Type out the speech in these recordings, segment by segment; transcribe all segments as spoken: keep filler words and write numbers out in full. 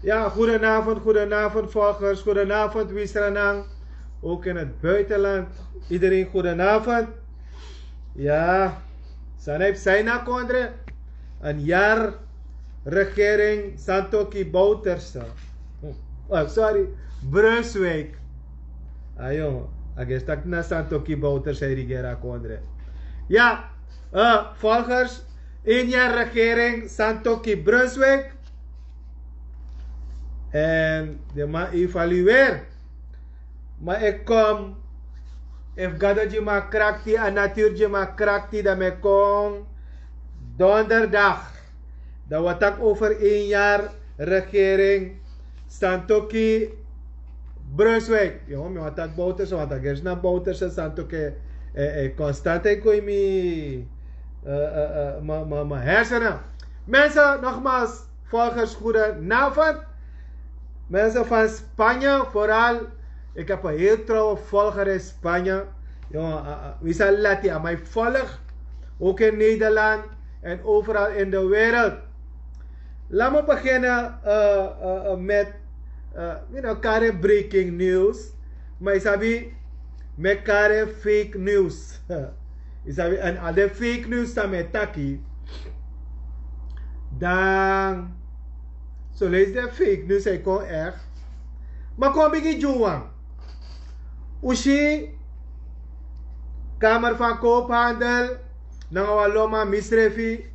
Ja, goedenavond, goedenavond volgers, goedenavond Wisranang. Ook in het buitenland, iedereen goedenavond. Ja, Sanep Saina Kondre, een jaar regering Santoki Bouterse. Oh, sorry, Brunswijk. Ayo, agestak na Santoki Bouterse regera Kondre. Ja, Eh, volgers, ini a regering Santoki Brunswijk. En de man evalueer. Maar ik kom, if Gado gi mi a krakti, a natuur gi mi a krakti, dan mi kon donderdag. Dan wat ik over één jaar regering Santoki Brunswijk. Yo, mi want dat Bouterse, want dat is na Bouterse, Santoki, eh, eh, constant, ik gooi mi, eh, eh, eh, mijn, mijn, mijn hersenen. Mensen, nogmaals, volgers, goedenavond. Mensen van Spanje, vooral. Ik heb een heel trouwe volger in Spanje. Yo, eh, eh, wie zal laten, maar volg ook in Nederland en overal in de wereld. Laat me beginnen, eh, eh, eh, met, eh, you know, kare breaking news. Maar je sabi, met kare fake news. Je sabi, en al die fake news dan met taki. Dan, zo lees de fake news, hij kon echt. Maar kom begin Johan. Ushi, Kamer van Koophandel, nanga wan loma misrefi,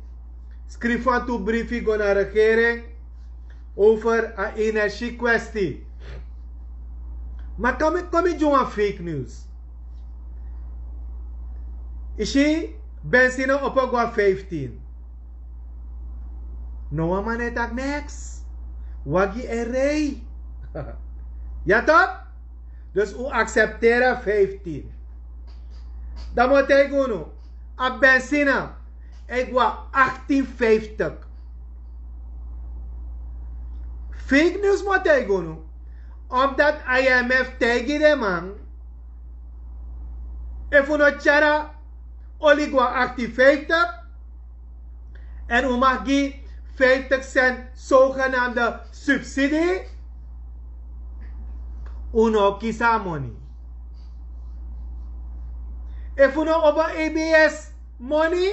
skrifi wan tu briefi go na regering over a energiekwestie. Maar kan mi, kan mi gi wan fake news. Isi, benzine opo go na vijftien. No wan man e taki niks. Wagi e rij. Ja toch? Dus un accepteri a vijftien. Dan mi o taigi unu, a benzine e go na achttien vijftig. Fake news mi o taigi unu. Omdat I M F taigi den man, efu un no tyari a oli go na achttien vijftig, en un mag gi vijftig cent zogenaamde subsidie, un no o kisi a moni. Efu un no opo A B S moni,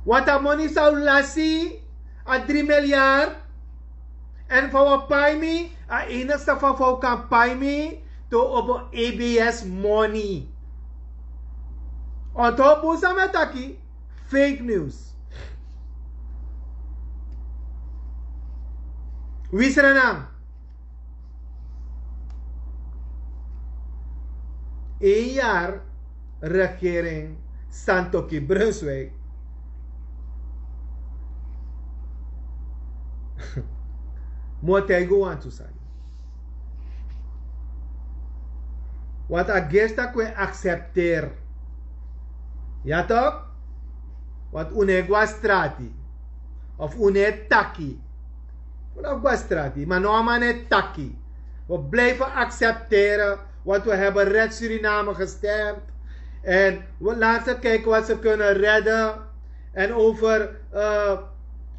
want a moni san un lasi, a drie miljard, en fa un o pai mi, a enigste fa, fa un kan pai mi, te un opo A B S moni. Onthoud bun san mi e taki, fake news. Wi srenan. Een jaar regering Santoki Brunswijk. Mi o taigi un wantu sani. Want a gersta kwe accepteer. Ja toch? Want un no e go na strati. Of un no e taki. Un no e go na strati, maar no a man e taki. We blijven accepteren, want we hebben Red Suriname gestemd. En we laten ze kijken wat ze kunnen redden. En over, eh,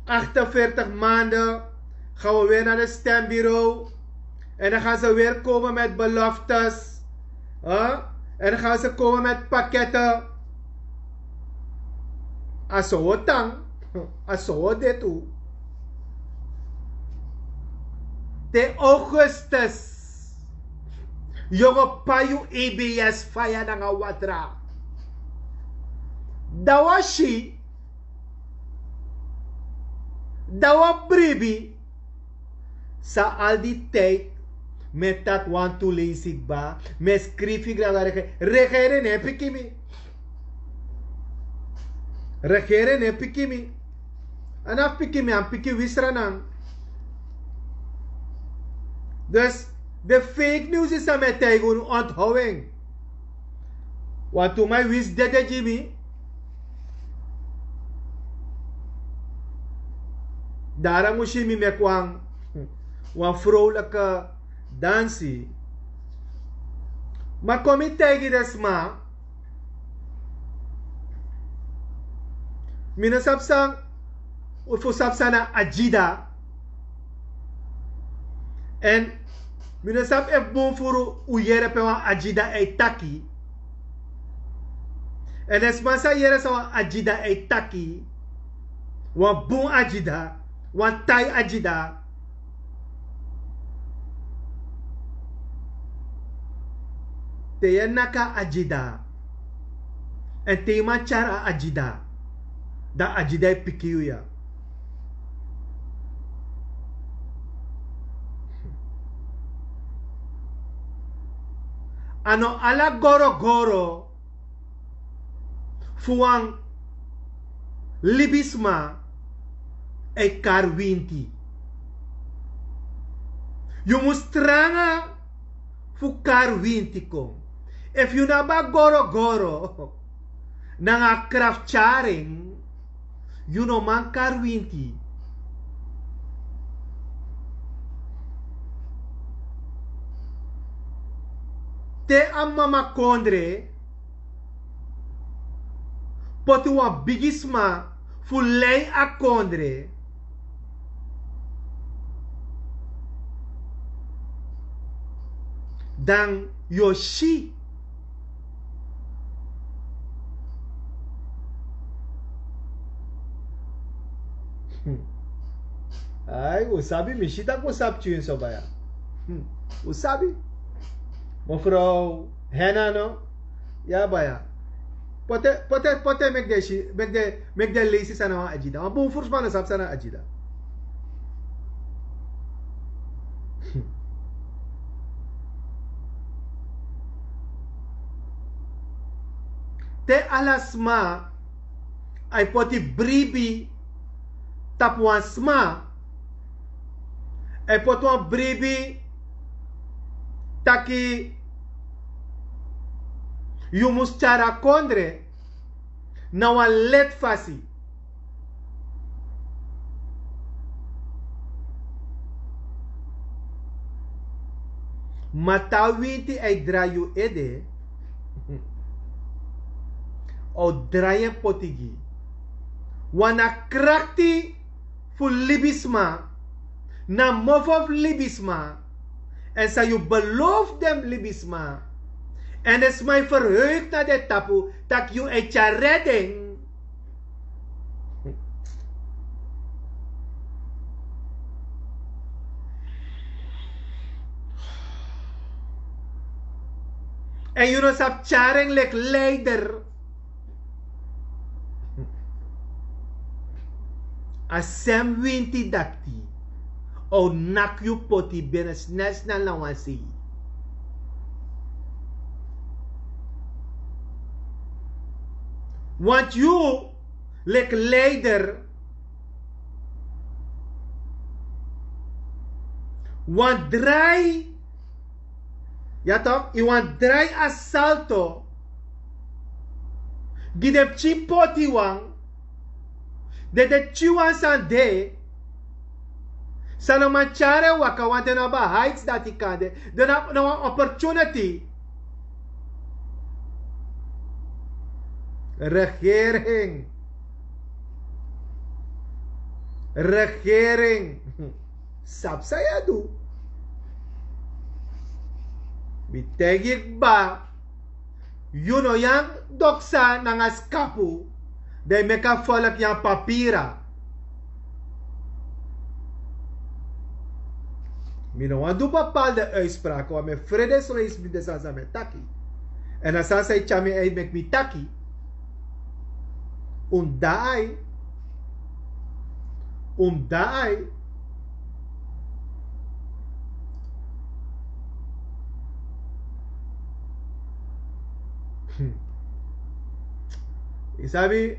achtenveertig maanden gaan we weer naar het stembureau. En dan gaan ze weer komen met beloftes. Hè? En dan gaan ze komen met pakketten. A so wi o tan, a so wi o de tu. Te augustus yu o go pai yu A B S, faya nanga watra. Dan wi o si, dan wi o bribi. San al di tijd mi e taki wantu leisi kba, mi e skrifi graba, regering no e piki mi. Regering no e piki mi. A no abi piki mi, a mus piki wi srenan. Dus den fake news disi san mi e taigi unu, onthou en. Wantu man e wisi dede gi mi. Daarom un si mi meki wan, wan vrolijke dansi. Ma kon mi taigi den sma, mi no sabi san, fu sabi san na agida. Èn mi no sabi efu bun furu un yere pe wan agida e taki. Èn den sma sa yere san wan agida e taki, wan bun agida, wan tai agida. Te yu e naki a agida, Èn te yu man tyari a agida, dan a agida e piki yu ya. A no ala gorogoro fu wan libisma e kari winti. Yu mus tranga fu kari winti kon. Efu yu no abi a gorogoro nanga a kraft tyari en, yu no man kari winti. Te a mamakondre poti wan bigi sma fu lei a kondre, dan yu o si. Ai, un sabi, mi si tak' un sabi tyun so baya. Un sabi. Mevrouw Henna, no? Ya baya. Pote, pote, pote, meki den si, meki den, meki den leisi san na wan agida. Wan bun furu sma no sabi san na agida. Te ala sma a e poti bribi tapu wan sma, a e poti wan bribi taki yu mus tyari a kondre na wan leti fasi. Ma te a winti a e drai yu ede, a o drai en poti gi yu. Wan na krakti fu libisma, na mofo fu libisma, èn san yu belofu den libisma. Èn den sma e ferheug na den tapu tak' yu e tyari ede. Èn yu no sabi tyari en leki leider. A sem winti dakti o naki yu poti bene snel snel na wan sei. Want yu leki leider wan drai, ya tok', yu wan drai a salto gi den pikin poti wan. Den de pikin wan san de san no man tyari en waka, want den no abi a heights dati kan de, den no abi no wan opportunity. Regering. Regering. Sabi san yu e du. Mi taigi yu kba. Yu no nyan doksa nanga skapu. Dan yu meki a folk nyan papira. Mi no wani du bepaalde uitspraken want mi e frede so leisi mi de sani san mi e taki. Èn a sani san e tyari mi uit meki mi taki. Un daai. Un daai. Yu sabi.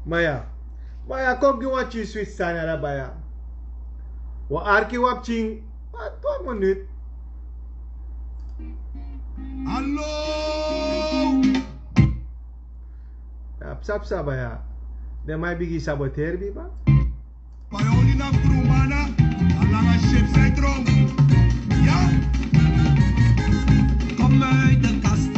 Maya. Maya, kon gi wan tyu switi sani ala baya. Wan arki wan pikin. Wan twa minut. Hallo. Ya psa psa baya. Den man e bigin saboteri biba. Paoli na fu krumana. A langa sip sai tron. Ya. Kom uit de kast.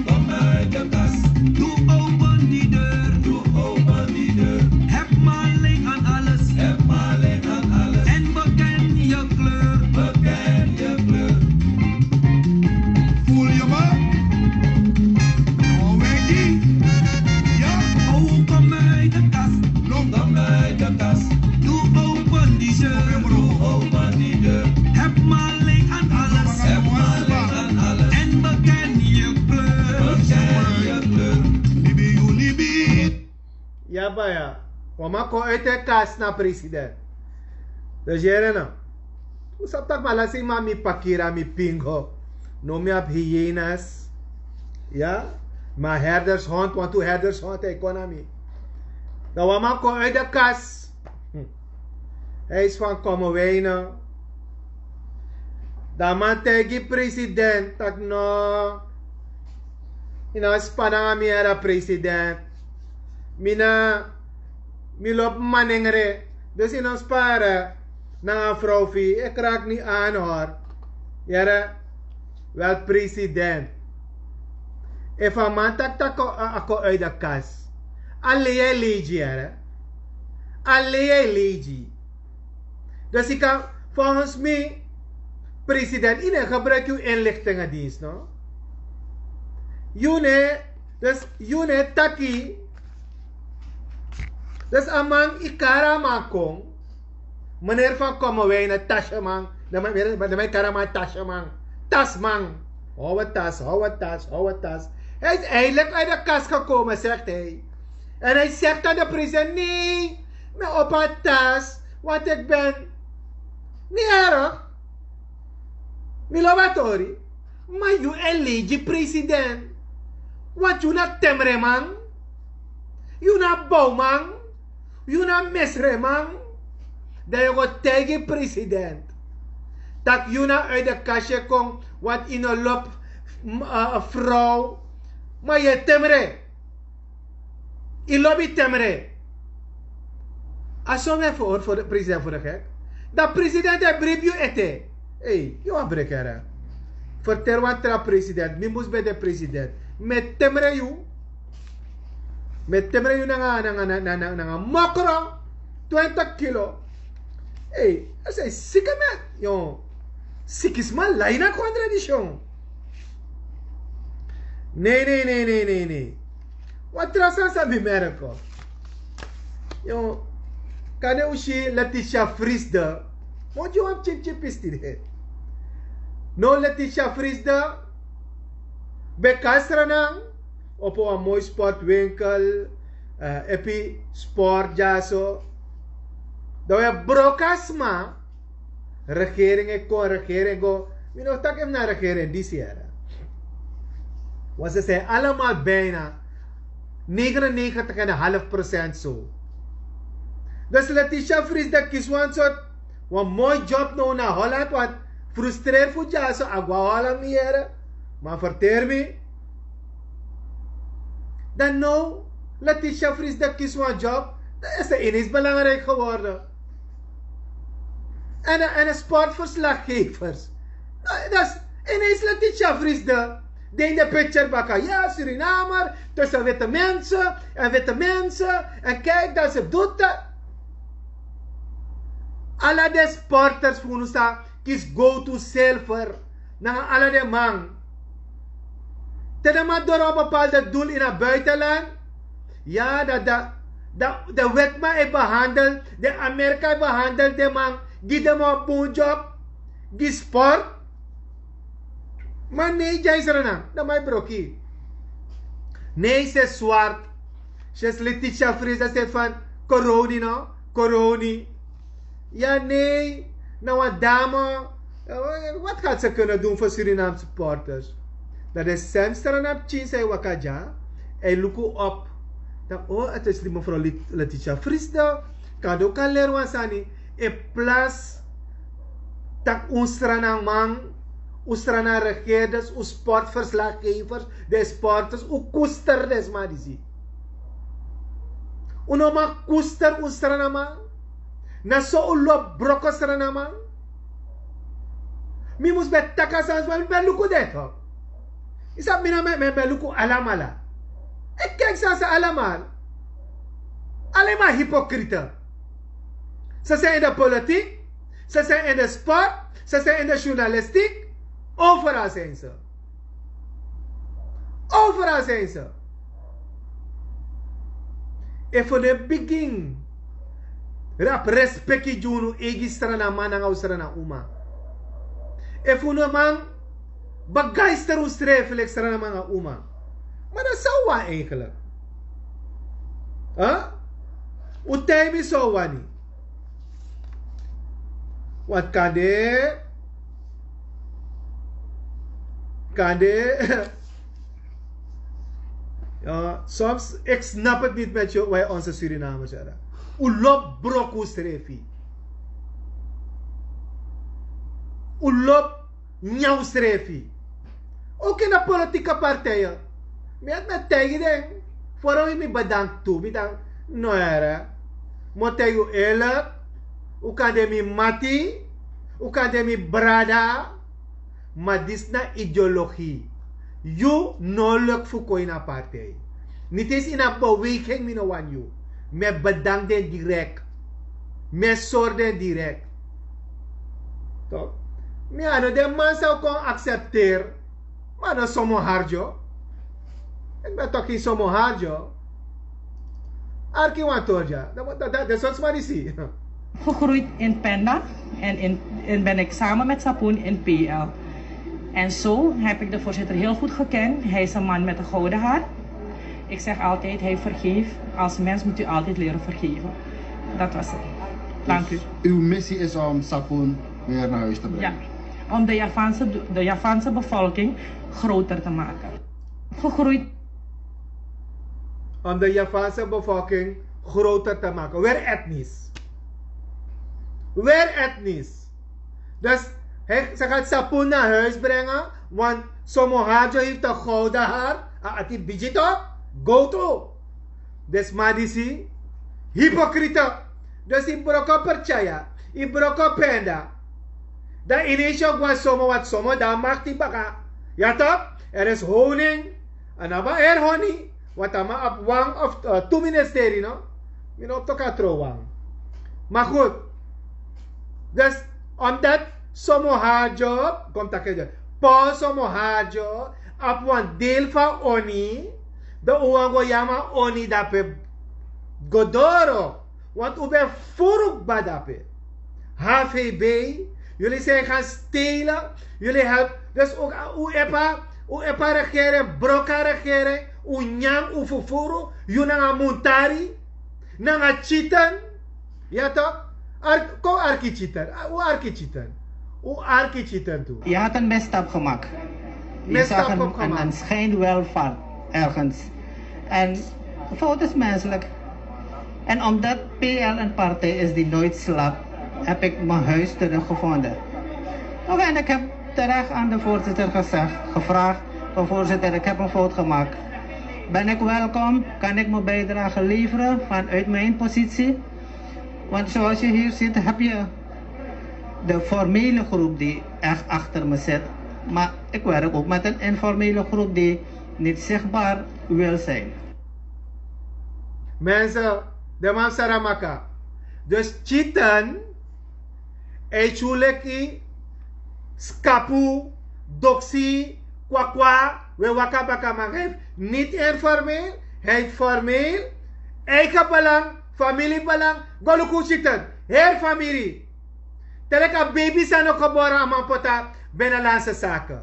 Kom uit de kast. Doe open die deur. Doe open die deur. Heb maling aan alles. Heb maling aan alles. En beken je kleur. Beken je kleur. Voel je me? Already? Ja? Oh, kom uit de kast. Kom uit de kast. Doe open die deur. Doe open die deur. Heb Baya, wan man kon uit en kas na president. Dus yere no. Un sabi tak' mi ala sei man, mi pakira, mi pingo. No, mi abi hyenas. Ya. Ma herdershond, want tu herdershond hij kon na mi. Dan wan man kon uit de kas. Hij is van komen wijnen. Dan man taigi president tak' no. Yu na span nanga mi, yere president. Mi na, mi lobi manengre. Dus yu no span nanga a vrouw fu yu. Ik raak niet aan hoor. Yere, wel president. Efu a man taki tak' a, a kon uit de kas. Alleen yu e leigi, yere. Alleen yu e leigi. Dus yu kan, volgens mi, president, yu no e gebruik yu inlichtingendienst, no? Yu no e, dus yu no e taki. Dus a man, yu kari a man kon. Meneer van Kommerwijnen, tasjeman. Dan man, dan man yu kari a man tasjeman. Tasman. Hou a tas, hou a tas, hou a tas. Hij is eindelijk uit de kas gekomen, zegt hij. En hij zegt aan de president: nee, mi opo a tas, want ik ben niet erg. Mi lobi a tori. Ma yu e leigi president. Want yu na temreman. Yu na bowman. Yu na mesreman. Dan yu go taigi president tak' yu na uit de kas e kon, want yu no lobi, m-, eh, vrouw. Ma yu e temre. Yu lobi temre. A so wi e fu, fu president fu de gek. Dan president e bribi yu ete. Ei, yu wan brekere. Ferteri wan tra president. Mi mus ben de president. Mi e temre yu. Mi e temre yu nanga, nanga, nanga, nanga, nanga mokro. Twintig kilo. Ei, a sei siki mi. Yo. Siki sma lai na contradiction. Nee, nee, nee, nee, nee, nee. Wan tra sani san mi merki. Yo, kande un si Letitia Frisde. Mo gi wan pikin pikin pisi tide. No, Letitia Frisde ben kon na Sranan, opo wan moi sportwinkel, eh, epi sport dyaso. Dan wi e broko a sma. Regering e kon, regering e go. Mi no taki efu na regering disi yere. Want ze zijn allemaal bijna negenennegentig en een half procent zo. Dus Letitia Frisde kisi wan sort, wan moi job now na Holland, want frustreer fu dyaso, a go na Holland, mi yere. Ma ferteri mi. Dan now, Letitia Frisde kisi wan job, dan is ze ineens belangrijk geworden. En, en sportverslaggevers. Dat is ineens Letitia Frisde. Die in de picture baka. Ja, Surinamer, tussen witte mensen en witte mensen. En kijk dat ze doet dat. Ala den sporters fu unu san kisi gold, zilver. Nanga ala den man. Te den man doro wan bepaalde doel in a buitenland. Ya, dat, dat, dat de wetman e behandel, de Amerika e behandel den man, gi den man bun job, gi sport. Ma nee, dya na Sranan, dan man e broki. Nee, ze is zwart. Ze is Letitia Frisde, ze is van Coroni, no? Coroni. Ya, nee, na wan dame. Eh, wat gaat ze kunnen doen voor Surinaamse supporters? Dat is Senstra na pikin san e waka dya. Hij luku op. Dan, oh, het is die mevrouw Lit-, Letitia Frisde. Kan ook al leren wan sani. In plaats dat un Sranan man, un Sranan regeerders, un sportverslaggevers, de sporters, un koester den sma disi. Un no man koester un Sranan man. Na so un lobi broko Sranan man. Mi mus ben taki a sani, ma mi ben luku den toch. Yu sabi mi no, mi, mi, mi luku alamala. Ik kijk ze als allemaal. Alleen maar hypocrieten. Ze zijn in de politiek, ze zijn in de sport, ze zijn in de journalistiek. Overal zijn ze. Overal zijn ze. Efu un no e bigin abi respeki gi unu eigi Sranan man nanga un Sranan uma. Efu un no man begeister unsrefi leki Sranan man nanga uma. Ma dan san un wani eigenlijk? Huh? Un taigi mi san un wani. Wat kan de, kan de. Soms ik snap het niet met je, wij onze Surinamers. Un lobi broko un srefi. Un lobi nyan un srefi. Ook in de politieke partijen. Mi ati mi taigi den. Foro wi mi bedank tu mi dan. No here. Mi o taigi un eerlik. Un kan de mi mati. Un kan de mi brada. Ma disi na ideologi. Yu no luk fu kon ini a partij. Niti esi ini a beweging mi no wani yu. Mi e bedank den direkt. Mi e sori den direkt. Mi a no den man san un kon aksepteri. Ma no somo hardyo. Eki ben toki somo hardyo. Arki wan tori dya. Den sortu sma disi. Gegroeid in Penda en, in, en ben ik samen met Sapun in P L. En zo heb ik de voorzitter heel goed gekend. Hij is een man met een gouden hart. Ik zeg altijd, hij vergeeft. Als mens moet u altijd leren vergeven. Dat was het. Dank u. Uw missie is om Sapun weer naar huis te brengen. Ja, om de Javaanse, de Javaanse bevolking groter te maken. Gegroeid. Om de Javaanse bevolking groter te maken. Weer etnisch. Weer etnisch. Dus hij, ze gaat Sapun naar huis brengen, want Somohajo heeft een gouden haar. A ati bigito, go to. Desmadisi, hypocrite. Dus i broko percaya, i broko penda. Dan ineens yu o gwa somo wat somo dan makti baka. Ya toch? Er is honing. En dan wan er honi. Want a man abi wan of uh, tu ministeri no. Mi no toka tro wan. Maar goed. Dus omdat somo hajo, kom taki de. Paul somo hajo abi wan deel van oni. Dan un wan go yama oni dape go doro. Want un ben furu kba dape. H V B, jullie zijn gaan stelen. Jullie helpen. Dus ook un epa, un epa regering, broka regering, un nyan, un fufuru, yu nanga muntari, nanga chiten. Ya toch? Ar, kon arki chiten. Un arki chiten. Un arki chiten tu. Je had een misstap gemaakt. Je zag een, een schijnwelvaart ergens. En fout is menselijk. En omdat P L een partij is die nooit slaapt, heb ik mijn huis teruggevonden. Oké, en ik heb terecht aan de voorzitter gezegd, gevraagd: van voorzitter, ik heb een fout gemaakt. Ben ik welkom? Kan ik mijn bijdrage leveren vanuit mijn positie? Want zoals je hier ziet, heb je de formele groep die echt achter me zit. Maar ik werk ook met een informele groep die niet zichtbaar wil zijn. Mensen, de man Saramaka. Dus Chitan, Eichuleki, Skapu, Doksi, Kwakwa, we waka baka man. Hij heeft niet informeel, hij heeft formeel. Eigen belang, familiebelang. Go luku Chitan, her familie. Te leki a baby san no gebore a man poti a binnenlandse zaken.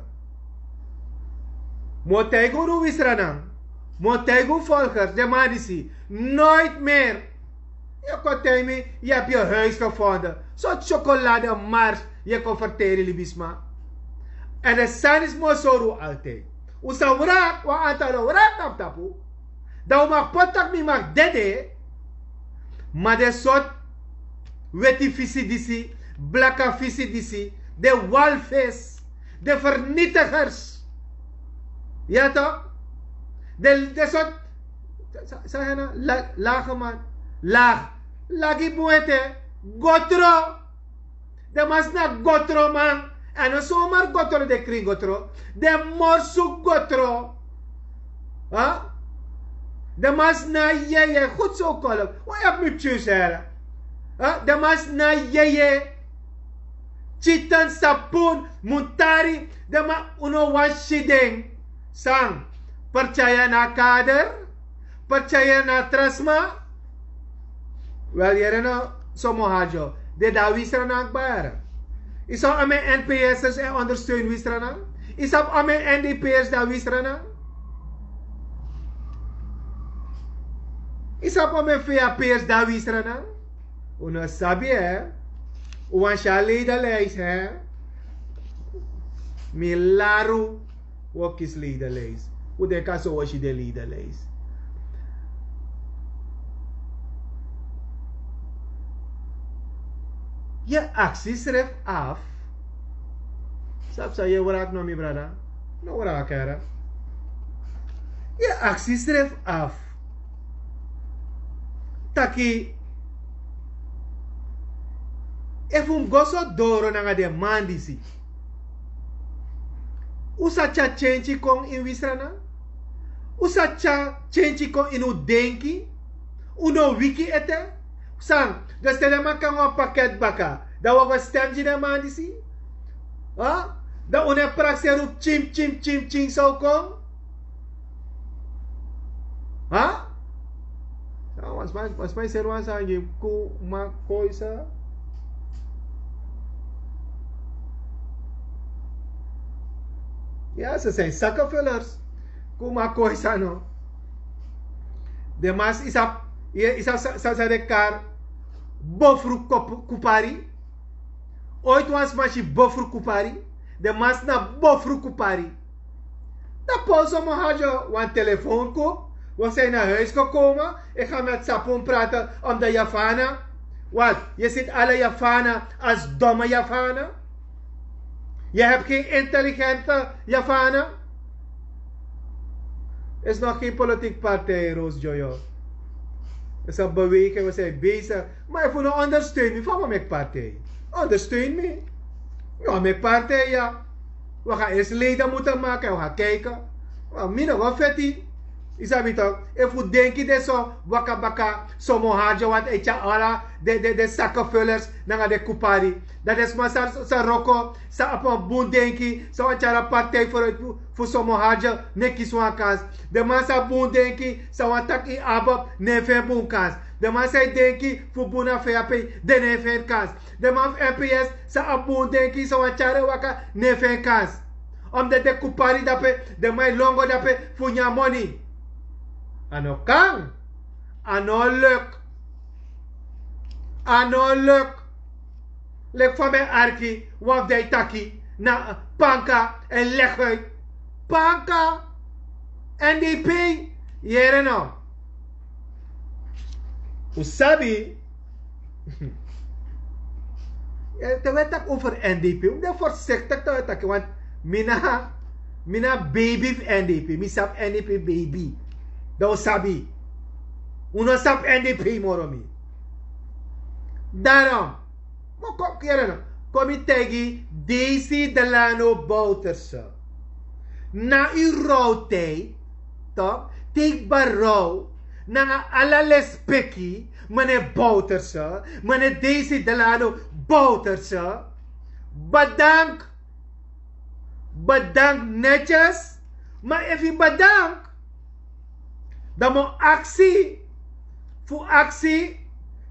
Mi o taigi unu wisranan, mi o taigi unu volgers, den man disi, nooit meer. Yu kon taigi mi yu abi yu huis gevonden. Sortu syokolade mars yu e kon ferteri libisma. Èn den sani disi mi o sori unu altijdi. Un sa wraki wan antal o wraki tapu tapu. Dan un mag poti tak' mi mag dede. Ma den sortu weti fisi disi, blaka fisi disi, den walfis, den vernietigers. Ya toch? Den den sortu, san san hena, lage man, lagi bun ete. Gotro. Den man si na gotro man. Èn no somar gotro, den krin gotro, den morsu gotro. Den man si na yeye, goed so kolo. Wan yu abi mi pikin sere. Den man si na yeye. Chitan, Sapun, Muntari. Den man, un no wani si den. San? Percaya na a kader? Percaya na a tra sma? Wel, yere no, Somo Hadjo, den de a wisra na a kba yere. Yu sabi omeni N P S'ers e ondersteun wisra na? Yu sabi omeni N D P'ers de a wisra na? Yu sabi fa mi e fei a pers dan wisra nan? Un no sabi, hè? Un wani si a leidaleis, hè? Mi laru. Un o kisi leidaleis. Un denki a so un o si den leidaleis. Yu e aksi yusrefi afu. Sabi san yu e wraki no, mi brada? No wraki, heri. Yu e aksi yusrefi afu taki, efu mi go so doro nanga den man disi, un sa tyari tyentyi kon ini wisra nan? Un sa tyari tyentyi kon ini un denki? Un no wiki ete? San, dus te den man kon nanga wan paket baka, dan un o go stem gi den man disi? Ha? Dan un no e prakseri un pikin pikin pikin pikin san un kon? Ha? Sa wan sma, wan sma e seri wan sani gi Kuma Koisa. Ya, ze zijn zakkenvullers. Kuma Koisa no. Den man, yu sabi, yu sabi san, san den e kari bofru Kup-, Kupari. Ooit wan sma si bofru Kupari? Den man si na bofru Kupari. Dan Paul Somoharjo, wan telefoon kon, we zijn naar huis gekomen. Ik ga met Sapon praten om de Javana. Wat? Je ziet alle Javana als domme Javana. Je hebt geen intelligente Javana. Is nog geen politieke partij, Roos Jojo. Is een beweging, we zijn bezig. Maar if un no ondersteun mi, fa mi o meki partij? Ondersteun mi. Mi o meki partij, ya. We gaan eerst leden moeten maken en we gaan kijken. Maar mi no go feti. Yu sabi toch, efu un denki de so, waka baka, Somoharjo, want e tyari ala den, den, den zakkenvullers nanga den Kupari. Dan den sma san, san wroko, san abi wan bun denki, san wani tyari a partij vooruit fu, fu Somoharjo, no e kisi wan kans. Den man san abi bun denki, san wani taki yu abi, no e feni bun kans. Den man san e denki fu bun na V H P, den no e feni kans. Den man fu N P S san abi bun denki, san wani tyari en waka, no e feni kans. Omdat den Kupari dape, den man e lon go dape fu nyan moni. A no kan. A no luk. A no luk. Leki fa mi e arki, wan fu den e taki na Panka, en leg uit. Panka, N D P, yere no? Un sabi. Eh, te we taki over N D P, un de voorzichtig te we taki, want mi na, mi na baby fu N D P, mi sabi N D P baby. Dan un sabi. Un no sabi N D P moro mi. Daarom, mo kon, yere no, kon mi taigi Daisy Delano Bouterse. Na yu rouwtijd, toch? Teki berouw, nanga ala lespeki, meneer Bouterse, meneer Daisy Delano Bouterse. Bedank. Bedank netjes. Maar efu yu bedank, dan mi o aksi, fu aksi,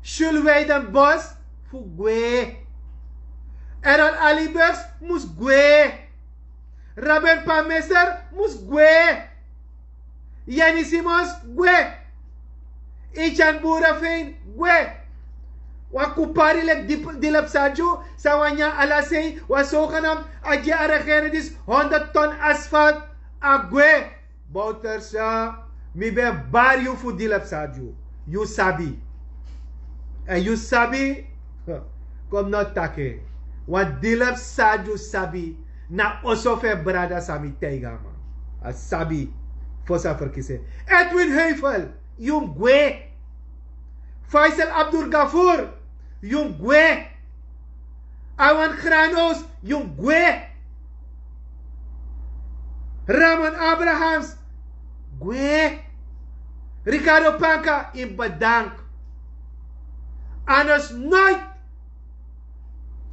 Jules Weidenbos fu gwe. Errol Aliburgs mus gwe. Robin Palmeister mus gwe. Yanni Simons gwe. Ichan Burafein gwe. Wan Kupari leki Dip-, Dilep Sardju, san wani nyan ala sei, wan zogenaamd a gi a regering disi honderd ton asfalt, a gwe. Bouterse, mi ben bari yu fu Dilep Sardju. Yu sabi. Èn yu sabi, kon mi no taki en. Wan Dilep Sardju sabi, na oso fu en brada san mi taigi a man. A sabi, fosi a ferkisi en. Edwin Heuvel, yu mus gwe. Faisal Abdul Gafur, yu mus gwe. Awan Granos, yu mus gwe. Ramon Abrahams, gwe. Ricardo Panka, yu mus bedank. Anders nooit.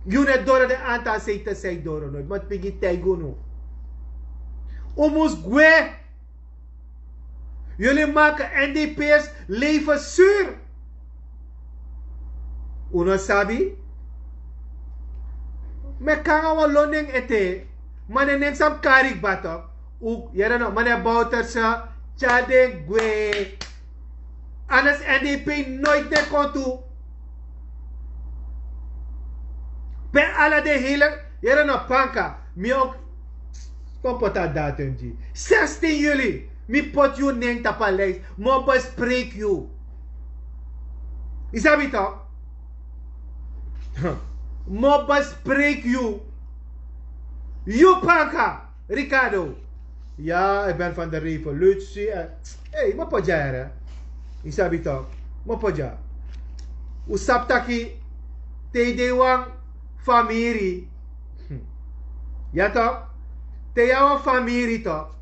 Yu no e doro den antal sei te sei doro nooit. Mi o piki taigi unu. Un mus gwe. Jullie maken N D P'ers leven zuur. Un no sabi. Mi e kon nanga wan lo nen ete. Ma den nen san mi kari kba tok. Un yere no, meneer Bouterse, tyari den gwe. Anders N D P noit de kon tu. Pe ala de hele yere na panka. Mi ok kon poti a datum gi. Zestien juli mi poti yu nen tapu a lijst. Mi o bespreek yu. Yu sabi tok? Mi o bespreek yu. Yu panka, Ricardo. Ya, ik ben van de revolutie. Hei, mi o poti dya yere. Yu sabi tok? Mi o poti dya. Un sabi taki te yu de wan famiri. Ya tok? Te yu na wan famiri tok,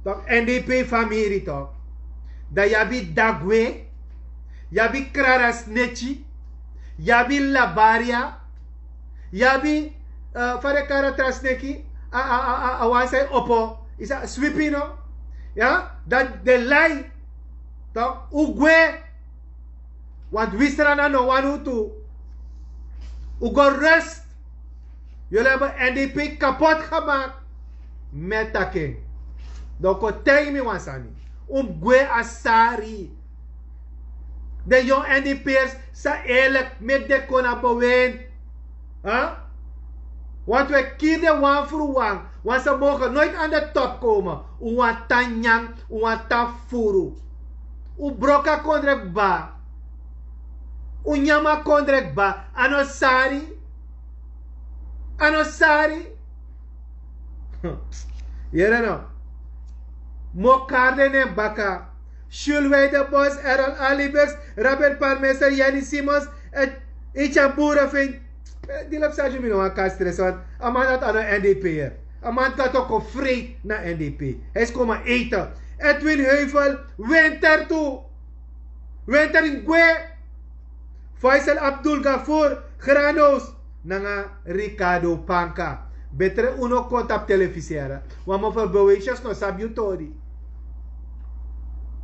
tok, N D P famiri tok, dan yu abi Dagwe, yu abi Krarasneki, yu abi Labaria, yu abi, eh, fa den kari a tra sneki, a, a, a, a, a wan san e opo, yu sa swipi no? Ya, dan den lai. Tok, un gwe. Want wi Sranan no wani un tu. Un go rust. Yulu e ben N D P kapot gemaakt. Mi e taki en. Dan un kon taigi mi wan sani. Un mus gwe a sari. Den yongu N D P'ers sa eerlijk, meki den kon na bewind. Huh? Want wi e kiri den wan furu wan. Want ze mogen nooit aan de top komen. Un wani tan nyan, un wani tan furu. Un broko a kondre kba. Un nyan a kondre kba. A no sari. A no sari. Yere no. Mi o kari den nen baka. Jules Weidebos, Errol Alibers, Robert Parmester, Yanni Simons, et Ichan Boerenveen. Eh, die lap sa mi no wan kari stress, want a man dati a no N D P, hè. A man kan toch kon vrij na N D P. Hij is komen eten. Edwin Heuvel, Winter tu. Winter in gwe. Faisal Abdul Gafur, Granos, nanga Ricardo Panka. Betre un no kon tapu telefisi yere. Want mevrouw Boetius no sabi un tori.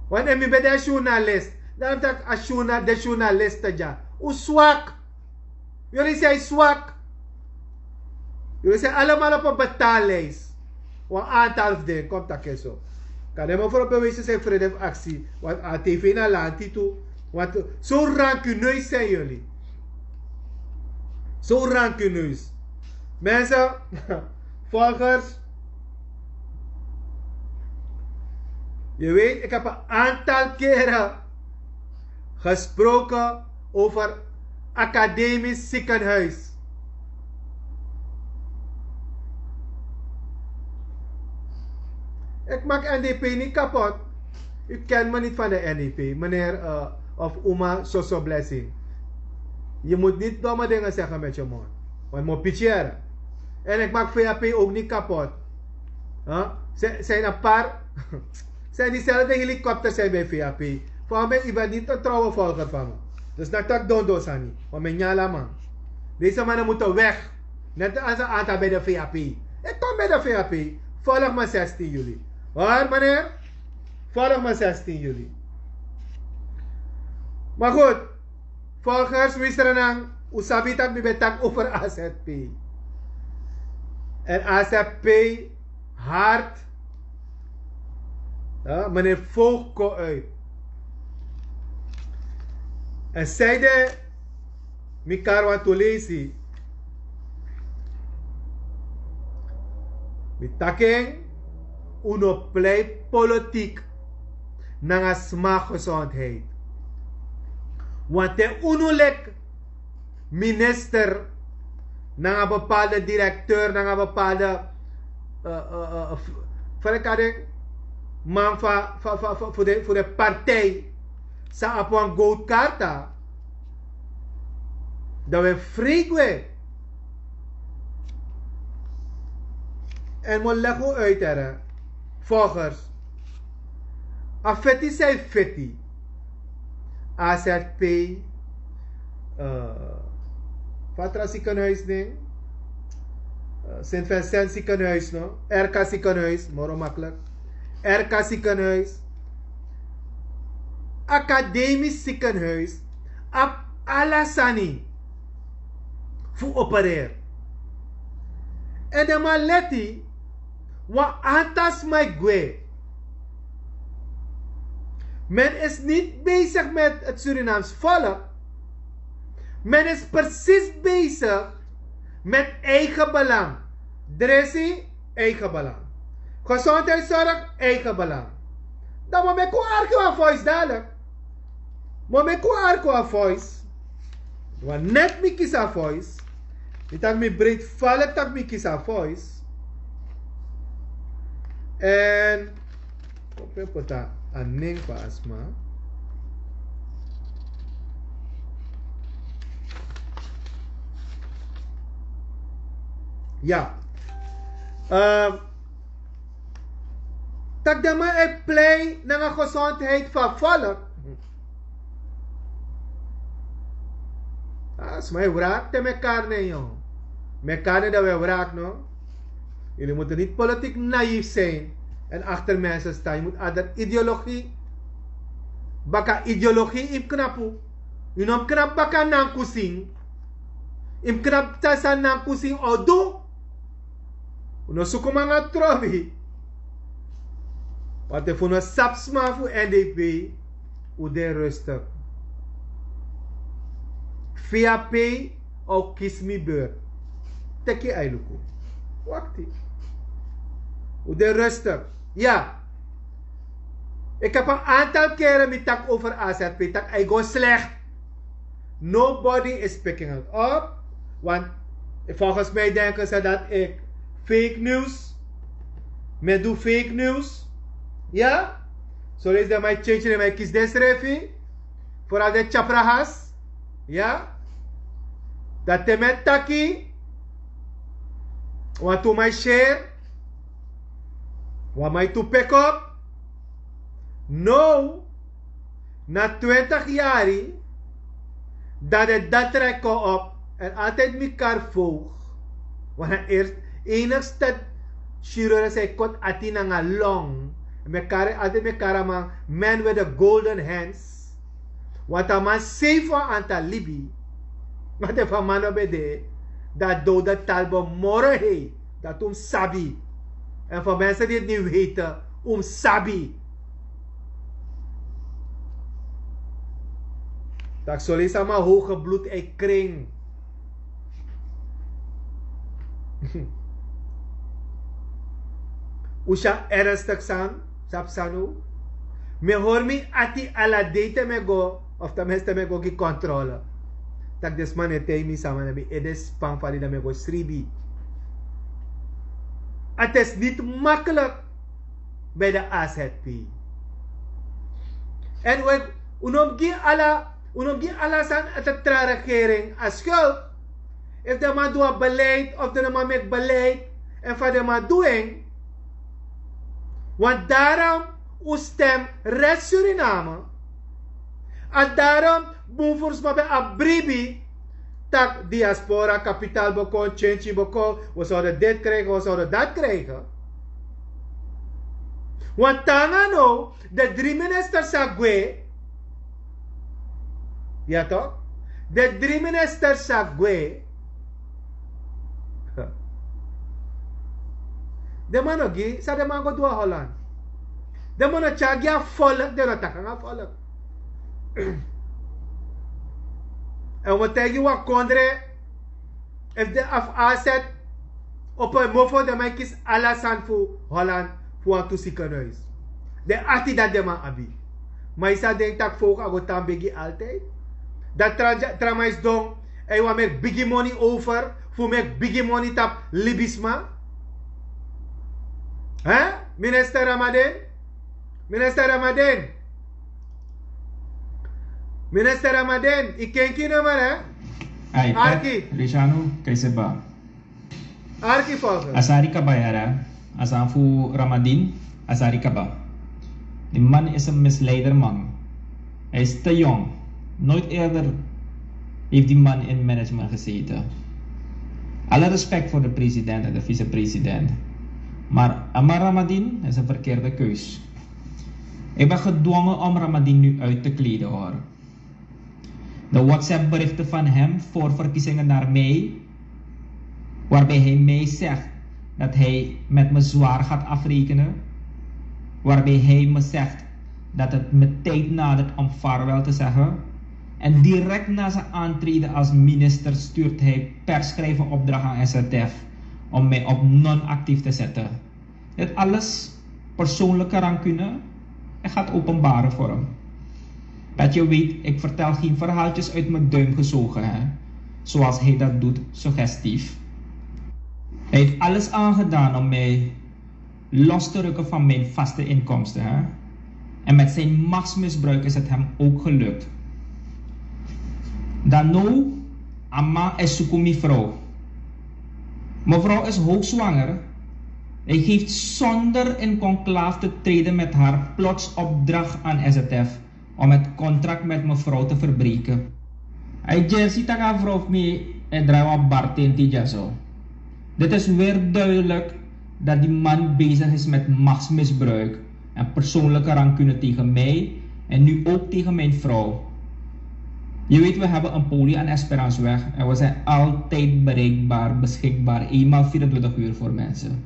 Want efu mi ben de a journalist, dan mi taki a journa-, de journalisten dya. Un swak. Jullie zijn zwak. Jullie zijn allemaal op een betaallijst. Wan aantal fu den, kon mi taki en so. Kan den mevrouw Boetius, zijn vrede fu aksi. Want a tv na lanti tu. Want zo rancuneus zijn jullie. Zo rancuneus. Mensen, volgers. Je weet, ik heb een aantal keren gesproken over academisch ziekenhuis. Ik maak N D P niet kapot. U kent me niet van de N D P, meneer, eh, of oma Soso Blessing. Je moet niet domme dingen zeggen met je mond. Want mi o piki yere. En ik maak V H P ook niet kapot. Huh? Ze zijn een paar. Zijn diezelfde helikopters zijn bij V H P. Voor mij, u bent niet een trouwe volger van me. Dus dat tak dondo sani. Want mi e nyan ala man. Deze mannen moeten weg. Net als een aantal bij de V H P. Ik kom bij de V H P. Volg me zestien juli. Hoor, meneer? Volg me zestien juli. Maar goed, volgers, wi Sranan, un sabi taki mi ben taki over A Z P. En A Z P hard, ja, meneer Voogd kon uit. En zeide, mi kari wantu leisi. Mi taki en, un no plei politiek nanga sma gezondheid. Want te unu leki minister, nanga bepaalde directeur, nanga bepaalde, eh, eh, eh, f-, fa den kari den man fa, fa, fa, fa, fu de, fu de partij, san abi wan goudkarta, dan wi e frei gwe. En mi o legi un uit, here. Volgers, a feti san e feti A Z P, eh, fa a tra ziekenhuis nen, eh, Sint Vincent ziekenhuis, no? R K ziekenhuis, moro makkelijk. R K ziekenhuis, academisch ziekenhuis, abi ala sani fu opereri. En den man leti wan aantal sma e gwe. Men is niet bezig met het Surinaams volk. Men is precies bezig met eigen belang. Dressi, eigen belang. Gezondheidszorg, eigen belang. Dan moet ik ook argue aan voice dadelijk. Moet ik ook argue aan voice. Want net mi kisi a voice. Mi taki mi breed valk taki mi kisi a voice. En kon pe poti a nen fu a sma. Ya. Ehm, tak' den man e plei nanga gezondheid fu a volk. A sma e wraki te mekari nen, yo. Mekari nen, dan wi e wraki, no? Jullie moeten niet politiek naïef zijn en achter mensen staan. Je moet achter ideologie. Baka ideologie yu mus knapu. Yu no mus knapu baka nankusin. Yu mus knapu san nankusin o du. Un no suku mi nanga trobi. Want efu un no sabi sma fu N D P, un de rustig. V A P o kisi mi beurt. Teki yu ai luku. Wakti. Un de rustig. Ya. Ik heb een aantal keren mi taki over A Z P, taki ai go slecht. Nobody is picking it up. Want volgens mij denken ze dat ik fake news. Men doe fake news. Ja? Zo is dat mijn change en mijn kies desrefi. Vooral de chaprahas. Ja? Dat te met taki. Want to mijn share. Want mij to pick up. No. Na twintig yari, dan de datra e kon op. En altijd mi kari voog. Want na eerst enigste chirurg san e koti ati nanga long. Mi kari, altijd mi kari a man, man with the golden hands. Want a man save wan antal libi. Want efu a man no ben de, dan dowde tali ben moro hei. Dati un mus sabi. En voor mensen die het niet weten, un mus sabi. Taki so lei sama hoge bloed e kring. Un si a ernstig san, sabi san no? Mi e hori mi ati ala dei te mi e go, of tenminste mi e go gi controle. Taki den sma no e taigi mi sama, na mi ede span fali, dan mi e go sribi. Het is niet makkelijk bij de A Z P. En we, un no mus gi ala, un no mus gi ala sani a tra regering a schuld. Efu den man du a beleid, of den man meki beleid, en fa den man du en. Want daarom un stem Red Suriname. En daarom bun fu sma ben abi bribi. Taki diaspora kapitaal ben kon, change ben kon, we zouden dit krijgen, we zouden dat krijgen. Want te nanga now, de drie ministers sa gwe. Ja toch? De drie ministers sa gwe. Den man no gi, san den man go du a Holland? Den man no tyari gi a volk, den no taki nanga a volk. En un mus taigi wan kondre, efu den abi A Z, opo en mofo, den man e kisi ala sani fu Holland fu wantu ziekenhuis. Den ati dati den man abi. Ma yu sa denki taki volk a go tan begi altijd? Dati tra, tra man e sidon, en yu wani meki bigi moni over, fu meki bigi moni tapu libisma. Hè? Minister Ramadan? Minister Ramadan? Minister Ramadan, yu kenki nummer, hè? Ai, arki. Richanu, kaiseba. Arki volgens. A sari kaba yara, a sani fu Ramadin, a sari kaba. Die man is een misleiderman. Hij is te jong. Nooit eerder heeft die man in management gezeten. Alle respect voor de president en de vicepresident. Maar Amar Ramadin is een verkeerde keus. Ik ben gedwongen om Ramadin nu uit te kleden, hoor. De WhatsApp-berichten van hem voor verkiezingen naar mij, waarbij hij mij zegt dat hij met me zwaar gaat afrekenen, waarbij hij me zegt dat het me tijd nadert om vaarwel te zeggen. En direct na zijn aantreden als minister stuurt hij per schrijven opdracht aan S R T F om mij op non-actief te zetten. Dit alles, persoonlijke rancune, hij gaat openbaren voor hem. Dat je weet, ik vertel geen verhaaltjes uit mijn duim gezogen, hè, zoals hij dat doet, suggestief. Hij heeft alles aangedaan om mij los te rukken van mijn vaste inkomsten, hè. En met zijn machtsmisbruik is het hem ook gelukt. Dan no, a man e suku mi vrouw. Mevrouw is hoogzwanger. Hij geeft zonder in conclave te treden met haar plots opdracht aan S Z F om het contract met mevrouw te verbreken. Hij Jersey taka vrouw mi e draai wan bartenti dyaso. Dit is weer duidelijk dat die man bezig is met machtsmisbruik en persoonlijke rancune tegen mij en nu ook tegen mijn vrouw. Je weet, we hebben een poli aan Esperanceweg en we zijn altijd bereikbaar, beschikbaar, eenmaal vierentwintig uur voor mensen.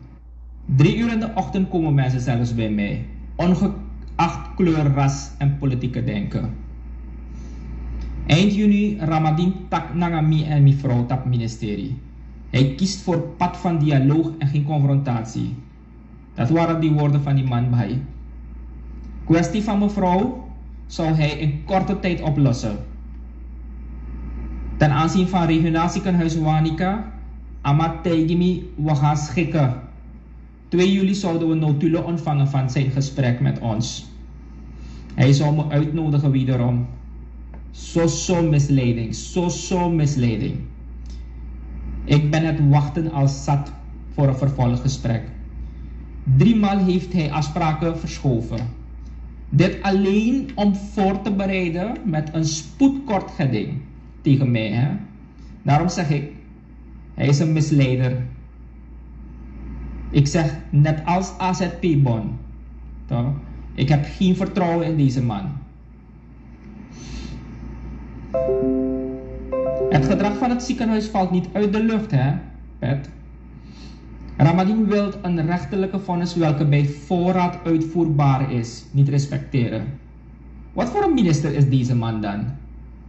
Drie uur in de ochtend komen mensen zelfs bij mij, ongeacht kleur, ras en politieke denken. Eind juni Ramadin tak nanga mi en mi vrouw tap ministerie. Hij kiest voor pad van dialoog en geen confrontatie. Dat waren die woorden van die man bij. Kwestie van mevrouw zou hij in korte tijd oplossen. Ten aanzien van regionaal ziekenhuis Wanica, a man taigi mi, we gaan schikken. Twee juli zouden we notulen ontvangen van zijn gesprek met ons. Hij zou me uitnodigen wederom. Zo, zo misleiding, zo, zo misleiding. Ik ben het wachten al zat voor een vervolggesprek. Driemaal heeft hij afspraken verschoven. Dit alleen om voor te bereiden met een spoedkortgeding tegen mij, hè? Daarom zeg ik, hij is een misleider. Ik zeg net als A Z P Bon, toch? Ik heb geen vertrouwen in deze man. Het gedrag van het ziekenhuis valt niet uit de lucht, hè, Pet? Ramadin wilt een rechterlijke vonnis welke bij voorraad uitvoerbaar is, niet respecteren. Wat voor een minister is deze man dan?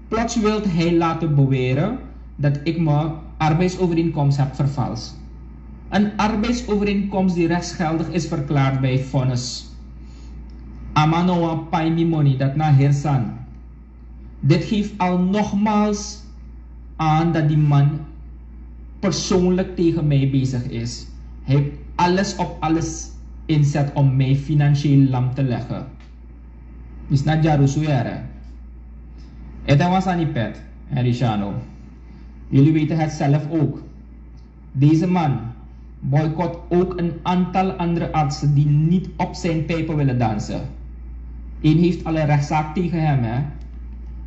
Plots wilt hij laten beweren dat ik mijn arbeidsovereenkomst heb vervals. Een arbeidsovereenkomst die rechtsgeldig is verklaard bij vonnis. A man no wani pai mi moni, dat na hersan. Dit geeft al nogmaals aan dat die man persoonlijk tegen mij bezig is. Hij heeft alles op alles inzet om mij financieel lam te leggen. Is na dyarusu yere. Ete wan sani, Pet en Rishano. Jullie weten het zelf ook. Deze man boycott ook een aantal andere artsen die niet op zijn pijpen willen dansen. Een heeft al een rechtszaak tegen hem, hè,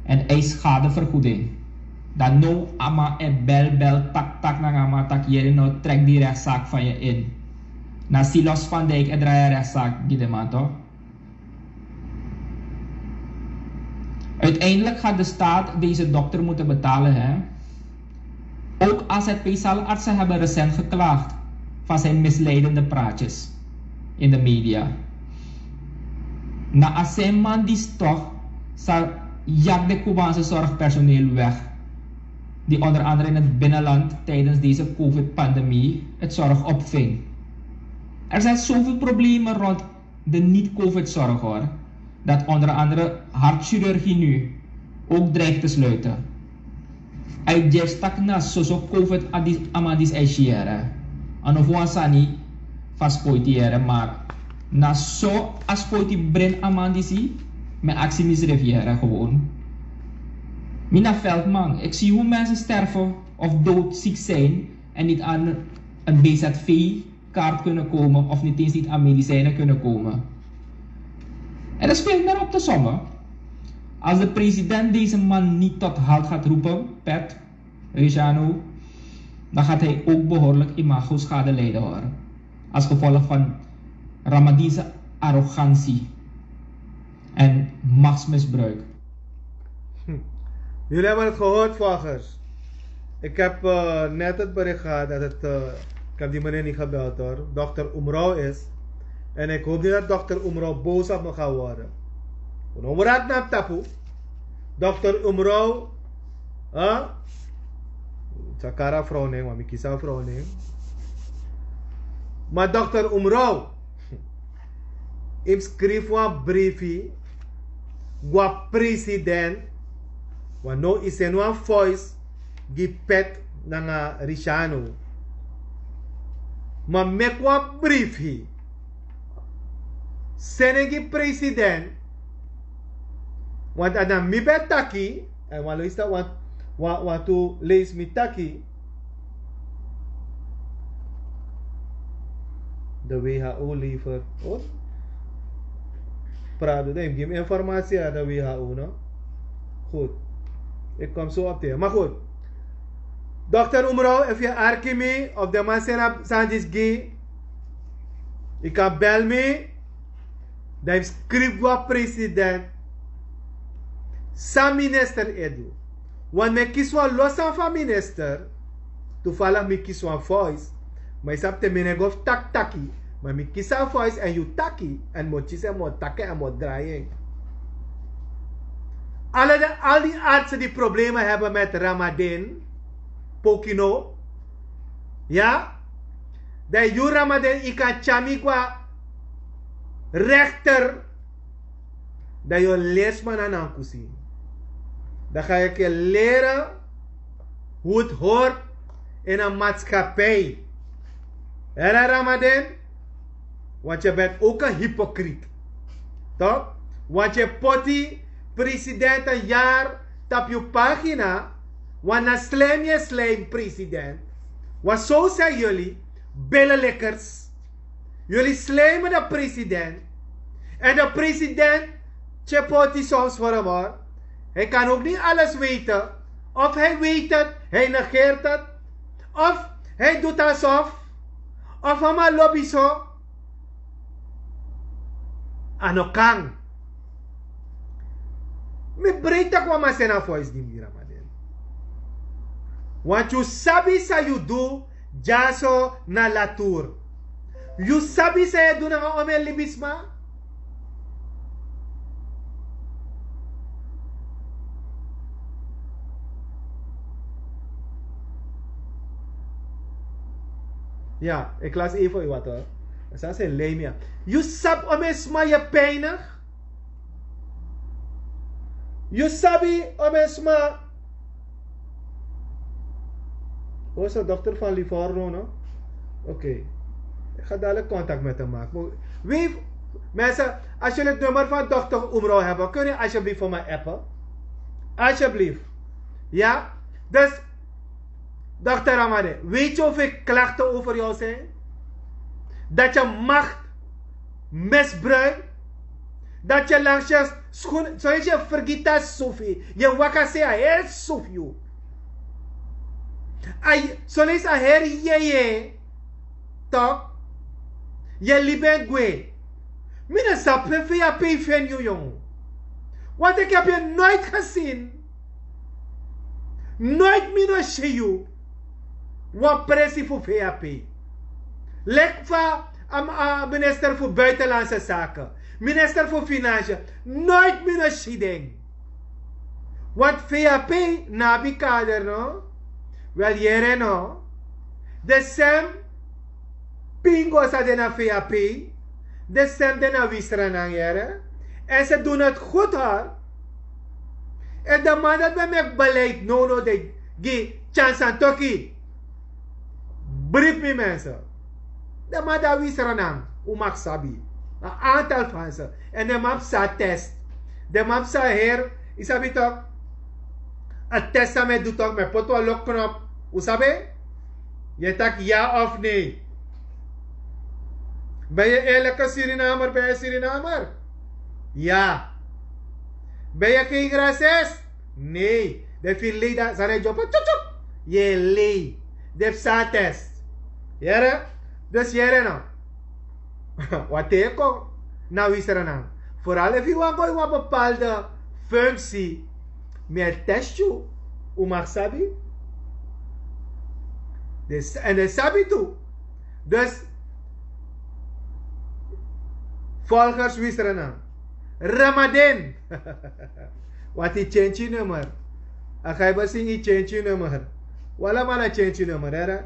en eist schadevergoeding. Dan no a man e bel, bel, tak, tak nanga a man taki: yere no, trek die rechtszaak van je in. Na Silas van Dijk e draai a rechtszaak gi den man, toch? Uiteindelijk gaat de staat deze dokter moeten betalen, hè? Ook A Z P-zalartsen hebben recent geklaagd van zijn misleidende praatjes in de media. Na a same man disi toch sa yak de Cubaanse zorgpersoneel weg, die onder andere in het binnenland tijdens deze covid-pandemie het zorg opving. Er zijn zoveel problemen rond de niet-covid-zorg, hoor, dat onder andere hartchirurgie nu ook dreigt te sluiten. A e dyeri taki na soso covid a man disi e si yere. A no fu wan sani fu a spoiti yere, maar na so a spoiti brin a man disi, mi e aksi misrefi yere gewoon. Mi na Veldman, ik zie hoe mensen sterven of doodziek zijn en niet aan een B Z V kaart kunnen komen of niet eens niet aan medicijnen kunnen komen. Er is veel meer op te sommen. Als de president deze man niet tot halt gaat roepen, Pet, Rishano, dan gaat hij ook behoorlijk imagoschade lijden, hoor. Als gevolg van Ramadinse arrogantie en machtsmisbruik. Jullie hebben het gehoord, volgers. Ik heb uh, net het bericht gehad dat het, uh, ik heb die meneer niet gebeld, hoor, dokter Umrao is. En ik hoop niet dat dokter Umrao boos op me gaat worden. No wrak na tapu. Dokter Umrow. Sakara froning wami kisa froning. Ma dokter Umrow, im skrifi wan brifi gwa president. Wan no isen wan voice gi pet nanga Rishano. Ma meki wan brifi seni gi president. Want a na mi ben taki. En wan leisi wan wan tu leisi mi taki. De who lever. Prado de im gi mi informatie a de who no. Goed. Ik kom zo op te maar goed. Dokter Umro, efu yu arki mi of de man seni a sani disi gi, yu kan bel mi. Dan yu skrifi go na president. San minister e du? Want mi e kisi wan lo sani fu a minister. Tufaligi mi kisi wan voice. Ma yu sabi te mi no e go fu taki taki. Ma mi kisi a voice èn yu taki èn mi o kisi èn mi o taki èn mi o drai en. Ala den al di artse di problema heben met Ramadin, pokino. Ya. Dan yu Ramadin yu kan tyari mi go na rekter. Dan yu o leri sma na nankusi. Dan ga yu ken leri. Hoe het hoort in een maatschappij. Hera Ramadin. Want yu ben ook een hypocriet. Toch? Want yu poti president een jaar tapu yu pagina. Want na slijm yu slijm president. Want zo zijn jullie, billenlikkers. Jullie slijmen de president. En de president tje poti soms voor hem hoor. Hij kan ook niet alles weten. Of hij weet het, hij negeert het. Of hij doet alsof. Of mama lobi so. A no kan. Mi breiti taki wan man seni a voice gi mi Ramadin. Want yu sabi san yu du dyaso na latur. Yu sabi san yu e du nanga omeni libisma. Ya, ik las even yu water. San se lei mi ya. Yu sabi omeni sma yu e pijnig. Yu sabi omeni sma. Hoe is de dochter van Livorno no? Oké. Ik ga dadelijk contact met hem maken. Wie mensen, als jullie het nummer van dochter Umro hebben, kun je alsjeblieft voor mij appen? Alsjeblieft. Ja. Dus dokter Amane, weet je hoeveel klachten over jou zijn? Dat je macht misbruikt. Dat je langs je schoen, zoals je vergita sufi. Je wakase a heel sufi. Ai, zoals a her yeye. Toch? Je libi en gwe. Mi no sabi pe fu yu a pei fu en yu yong. Want ik heb je nooit gezien. Nooit mi no si yu. Wan presi fu vap. Leki fa a minister fu buitenlandse zaken, minister fu financiën. Nooit mi no si den. Want vap no abi kader no. Wel yere no. De sem pingo san de na vap. De sem de na wisranan yere. En se doen het goed hoor. En de man dat ben meki beleid no no de gi chansan toki. Brief mi mensen. De man dat wisranan, u mag sabi. Een aantal van ze. En de man psa test. De man psa her, isabi tok. A test san mi e du tok mi e poti wan lokknop. Un sabi? Yu e taki ya of nei? Ben yu eerlijke Surinamer ben yu Surinamer? Ya. Ben yu geen rasis? Nei. Den fu yu lei dan san den e dyompo tsup tsup. Yu e lei. Den psa test. Yere? Dus yere no. Wan ten kon na wisranan. Vooral efu yu wani go ini wan bepaalde functie. Mi e test yu. Un mag sabi. En den sabi tu. Dus volgers wisranan. Ramadan. Wati change nummer. A ga iba singi change nummer. Wala mana change nummer era.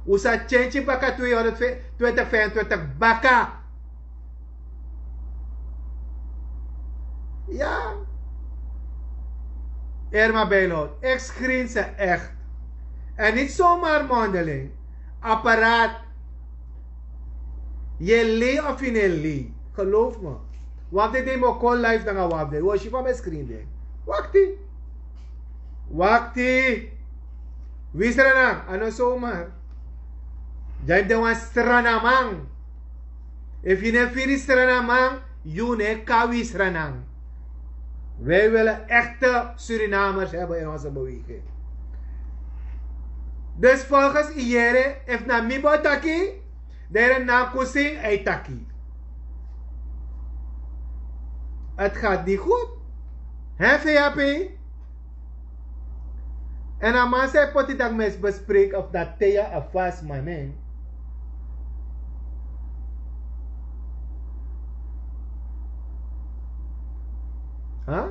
Usa change baka tweehonderdtwintig baka. Ya. Erma bijlood. Ex grinse echt. En niet zomaar mondeling. Apparaat. Ye lei of in lei. Geloof me. Wafde de mo kon life nanga wafde wo si van mi screen de. Wakti. Wakti. Wi sranang ano somar. Dyan de wan stranamang. Efi ne firi stranamang, yu ne kawi stranang. Wij willen echte Surinamers hebben in onze beweging. Dus volgens iyere, efi na mi bo taki, dere na kusing ei taki. Het gaat niet goed. Hè, V H P? En a man zei poti dat mes bespreek of dat teya a fast man, hè. Huh?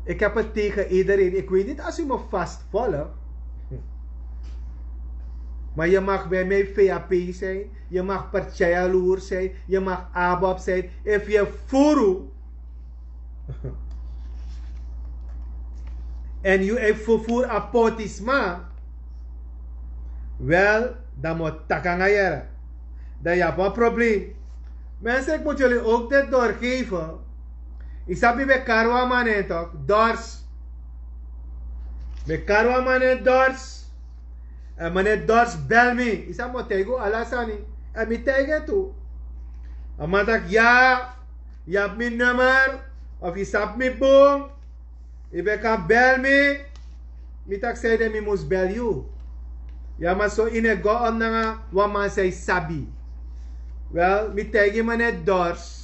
Ik heb het tegen iedereen. Ik weet niet als u me vastvolgt. Maar je mag bij mij V H P zijn. Je mag Pertjayaloer zijn. Je mag Abob zijn. If je furu. En yu e fufuru a poti sma. Wel, dan mo taki nanga yere. Dan yu abi wan probleem. Mensen, ik moet jullie ook dit doorgeven. Yu sabi mi ben kari wan man en tok, Dors. Mi ben kari wan man en Dors. En meneer Dors bel mi. Yu sabi mi o taigi unu ala sani. En mi taigi en tu. A man taki ya, yu abi mi nummer. Of yu sabi mi bun. Yu ben kan bel mi. Mi taki sanede mi mus bel yu. Ya, ma so yu no e go om nanga wan man san yu sabi. Wel, mi taigi meneer Dors.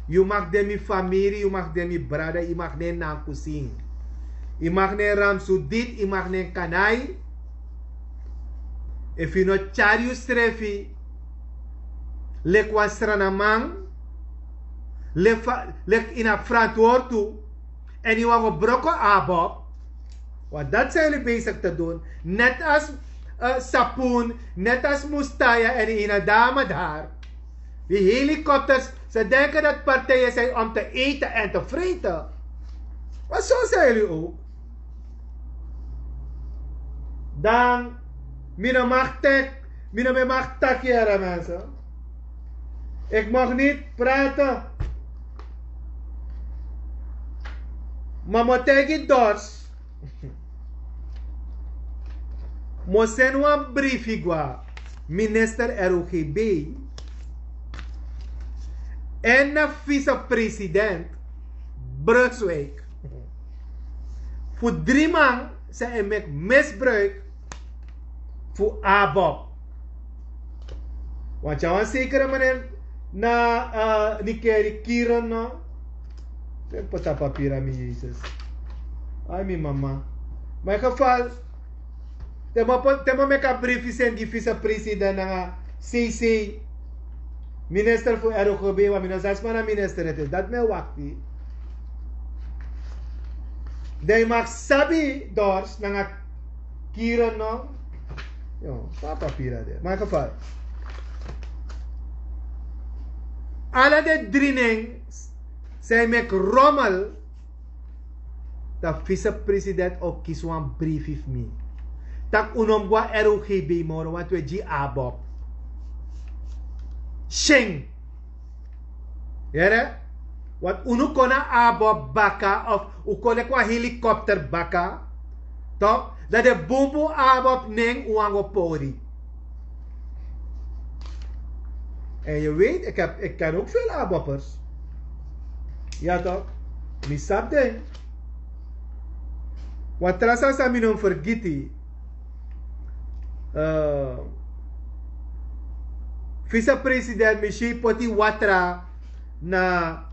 Yu mag de mi famiri, yu mag de mi brada, yu mag de na kusin. Yu mag de Ramsudit, yu mag de Kanai. Efu yu no tyari yusrefi leki wan sranaman, leki fa- leki yu no abi frantwortu, en yu wani go broko Abob. Want dat zijn jullie bezig te doen. Net als eh, Sapoen, net als Mustaya en die ene dame daar. Die helikopters, ze denken dat partijen zijn om te eten en te vreten. Maar zo zijn jullie ook. Dan, mi no mag tek, mi no mag taki, here mensen. Ik mag niet praten. Maar mi o taigi Dors. Mi o seni wan briefi go na minister R O G B en na vicepresident Brunswijk. Fu dri man san e meki misbruik fu Abob. Want yu na wan sekere meneer na eh, Nikeri Kiren, no? Fu poti a papiri na mi, Yesus. Ai, mi mama. Maar in geval, te mi o poti- te mi o meki a briefi seni gi vicepresident nanga C C, minister fu R O G B, want mi no sabi sma na minister ete. Dat mi e wakti. Dan yu mag sabi Dors nanga Kiren, no? Yo, fa a papiri de. Maar in geval, ala den dri nen san e meki rommel, dan vicepresident o kisi wan briefi fu mi. Tak' un no mus go na R O G B moro, want un e gi Abob. Syen. Yere? Want unu kon na Abob baka of un kon leki wan helikopter baka. Toch? Dan den bunbun Abob nen un wani go pori. En je weet, ik, heb, ik ken ook veel Aboppers. Ja toch? Mi sabi den. Wan tra sani san mi no mus fergiti. Eh, vicepresident, mi si yu poti watra na,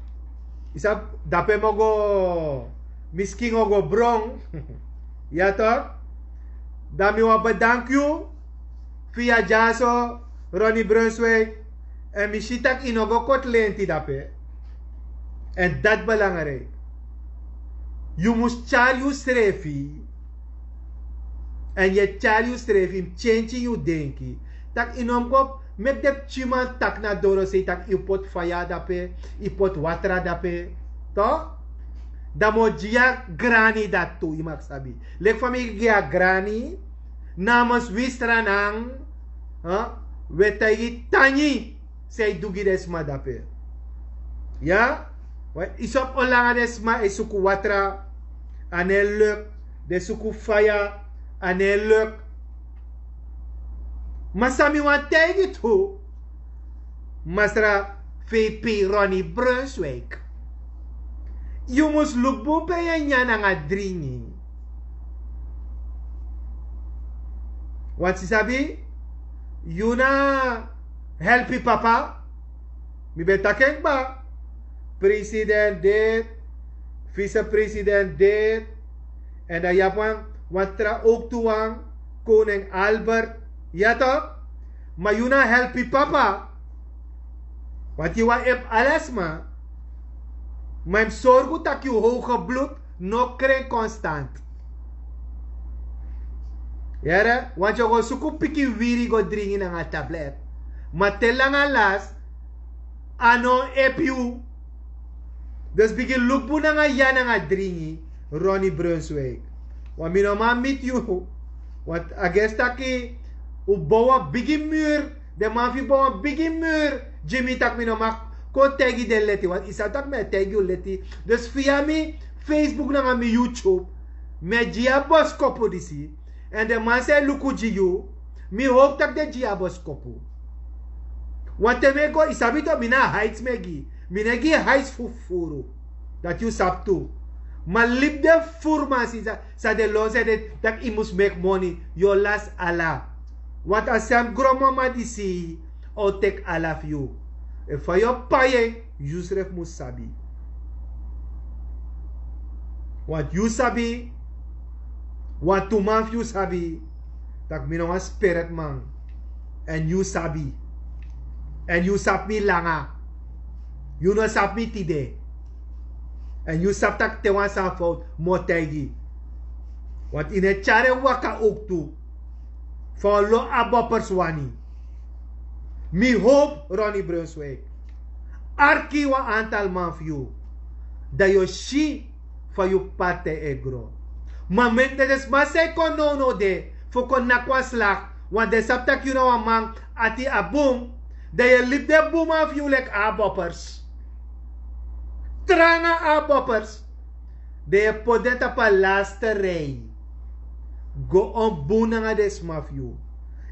yu sabi, dape mi o go, mi skin o go bron. Ya toch? Dan mi wani bedanki yu fu yu dyaso, Ronnie Brunswijk, Èn mi si tak' yu no go koti lenti dape. Èn dati belangriki. Yu mus tyari yusrefi. Èn yu e tyari yusrefi, yu mus tyentyi yu denki. Tak' yu no mus go meki den pikinman taki na dorosei tak' yu poti faya dape, yu poti watra dape. Tok? Dan mi o gi yu a grani dati tu, yu mus sabi. Leki fa mi gi a grani, namens wi Sranan, wi e taigi tangi san yu du gi den sma dape. Ya? Yu sabi on langa den sma e suku watra, a no e luk. Den suku faya, a no e luk. Ma san mi wani taigi tu, masra V P Ronnie Brunswijk, yu mus luku bun pe yu e nyan nanga dringi. Want yu sabi, yu na helpi papa. Mi ben taki en kba. President dit, vicepresident dit. Èn dan yu abi wan, wan tra, ook tu wan, koning Albert. Ya tok? Ma yu na helpi papa. Want yu wani help ala sma. Ma yu mus sorgu tak' yu hoge bloed no kren konstant. Yere, want yu o go suku pikin wiri go dringi nanga tablet. Ma te langa las, a no o epi yu. Dus bigin luku bun nanga yu nanga dringi, Ronnie Brunswijk. Want mi no man miti yu. Want a gesi taki un bow wan bigi mur. Den man fu yu bow wan bigi mur gi mi tak' mi no man kon taigi den leti. Want yu sabi tak' mi e taigi yu leti. Dus via mi Facebook nanga mi YouTube, mi e gi yu a boskopu disi. Èn den man san e luku gi yu, mi howpu tak' den gi yu a boskopu. Want te mi e go, yu sabi tu, mi na a heights mi e gi. Mi no e gi heights fu fufuru. Dati yu sabi tu. Ma libi den fufuru man, sinsi san den lon san den taki yu mus meki moni, yu o lasi ala. Want a sem gronmama disi o teki ala fu yu. Efu fa yu o pai en, yusrefi mus sabi. Want yu sabi, wantu man fu yu sabi, tak' mi na wan spiritman. Èn yu sabi. Èn yu sabi mi langa. Yu no sabi mi tide. Èn yu sabi tak' te wan sani fowtu, mi o taigi. Want yu no e tyari en waka owktu. Fa wan lo a boppers wani. Mi howpu Ronnie Brunswijk, arki wan antal man fu yu, dan yu o si fa yu partij e gro. Ma meki den sma san e kon nownow de fu kon naki wan slag, want den sabi tak' yu na wan man ati a bun, dan yu e libi den bun man fu yu leki a boppers. Tranga a boppers. Den e poti den tapu a laste rij. Go on bun nanga den sma fu yu.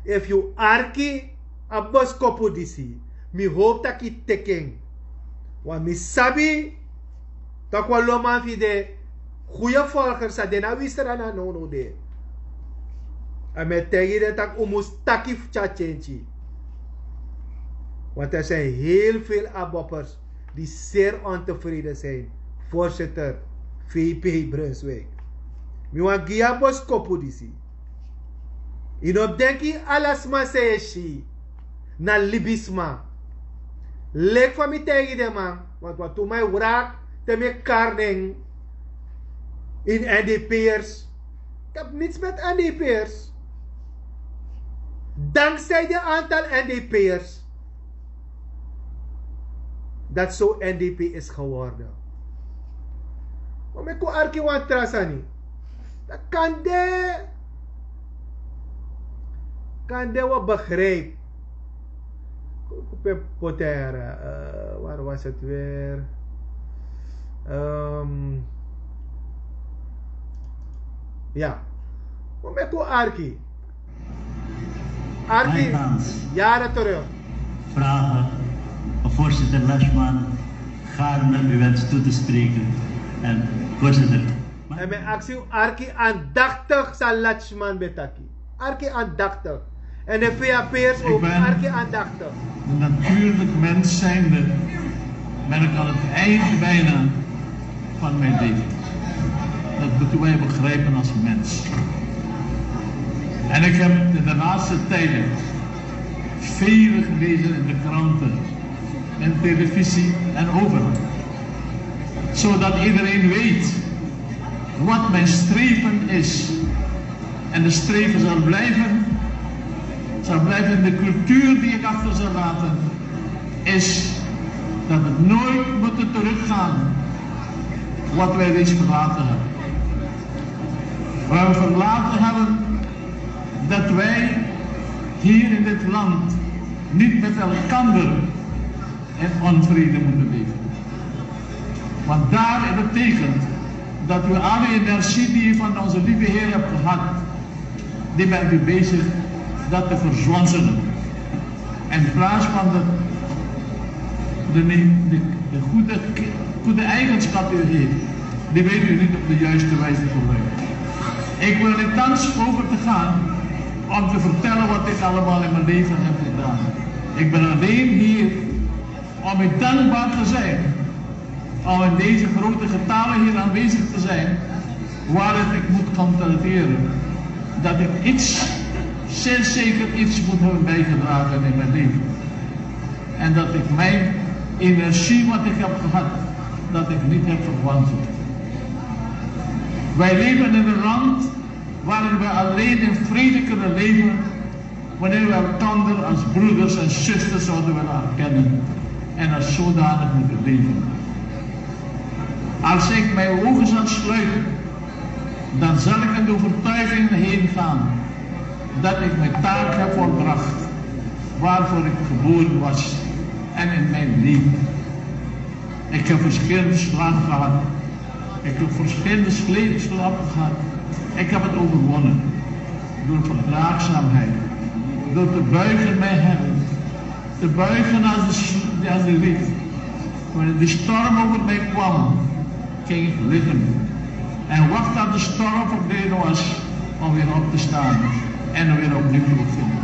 Efu yu arki a boskopu disi, mi howpu tak' yu teki en. Want mi sabi tak' wan lo man fu yu de, goede volgers san de na wi Sranan nownow de. Èn mi e taigi den tak' un mus taki fu tyari tyentyi. Want er zijn heel veel aboppers die zeer ontevreden zijn, voorzitter V P Brunswijk. Mi wani gi yu a boskopu disi. Yu no mus denki ala sma san yu e si na libisma. Leki fa mi taigi den man, want wantu man e wraki te mi e kari den ini N D P'ers. Ik heb niets met N D P'ers. Dankzij die aantal N D P'ers dat zo N D P is geworden. Ma mi kon arki wan tra sani. Dat kan de, kan de wi begrijp. Poter, eh, waar was het weer? Ehm, ja. Ma mi kon arki. Arki, jaren terug. Vragen. Voorzitter Lachman, gaarne u wenst toe te spreken. En voorzitter. En mi aksi arki aandachtig san Lachman ben taki. Arki aandachtig. En de V A P'ers ook, arki aandachtig. Een natuurlijk mens zijnde ben ik aan het eind bijna van mijn leven. Dat moeten wij begrijpen als mens. En ik heb in de laatste tijden veel gelezen in de kranten. en televisie en overal. Zodat iedereen weet wat mijn streven is. En de streven zal blijven, zal blijven in de cultuur die ik achter zal laten, is dat we nooit moeten teruggaan wat wij reeds verlaten hebben. Waar we verlaten hebben dat wij hier in dit land niet met elkander in onvrede moeten leven. Want daar betekent dat we alle energie die we van onze lieve Heer hebben gehad, die bent u bezig dat te verzwanzenen. En in plaats van de, de, de, de goede, goede eigenschap die u heeft, die weet u niet op de juiste wijze te gebruiken. Ik wil niet thans over te gaan om te vertellen wat ik allemaal in mijn leven heb gedaan. Ik ben alleen hier om u dankbaar te zijn om in deze grote getalen hier aanwezig te zijn, waar ik moet constateren dat ik iets, zeer zeker iets moet hebben bijgedragen in mijn leven. En dat ik mijn energie wat ik heb gehad, dat ik niet heb verwanseld. Wij leven in een land waarin wij alleen in vrede kunnen leven wanneer we elkander als broeders en zusters zouden willen erkennen en als zodanig moeten leven. Als ik mijn ogen zal sluiten, dan zal ik in de overtuiging heen gaan dat ik mijn taak heb volbracht waarvoor ik geboren was en in mijn leven. Ik heb verschillende slagen gehad. Ik heb verschillende sleepslagen gehad. Ik heb het overwonnen. Door verdraagzaamheid. Door te buigen mijn hemd. Te buigen als de, s- als de riet. Wanneer de storm over mij kwam, ging ik liggen. En wacht tot de storm verdwenen was om weer op te staan. En weer opnieuw te beginnen.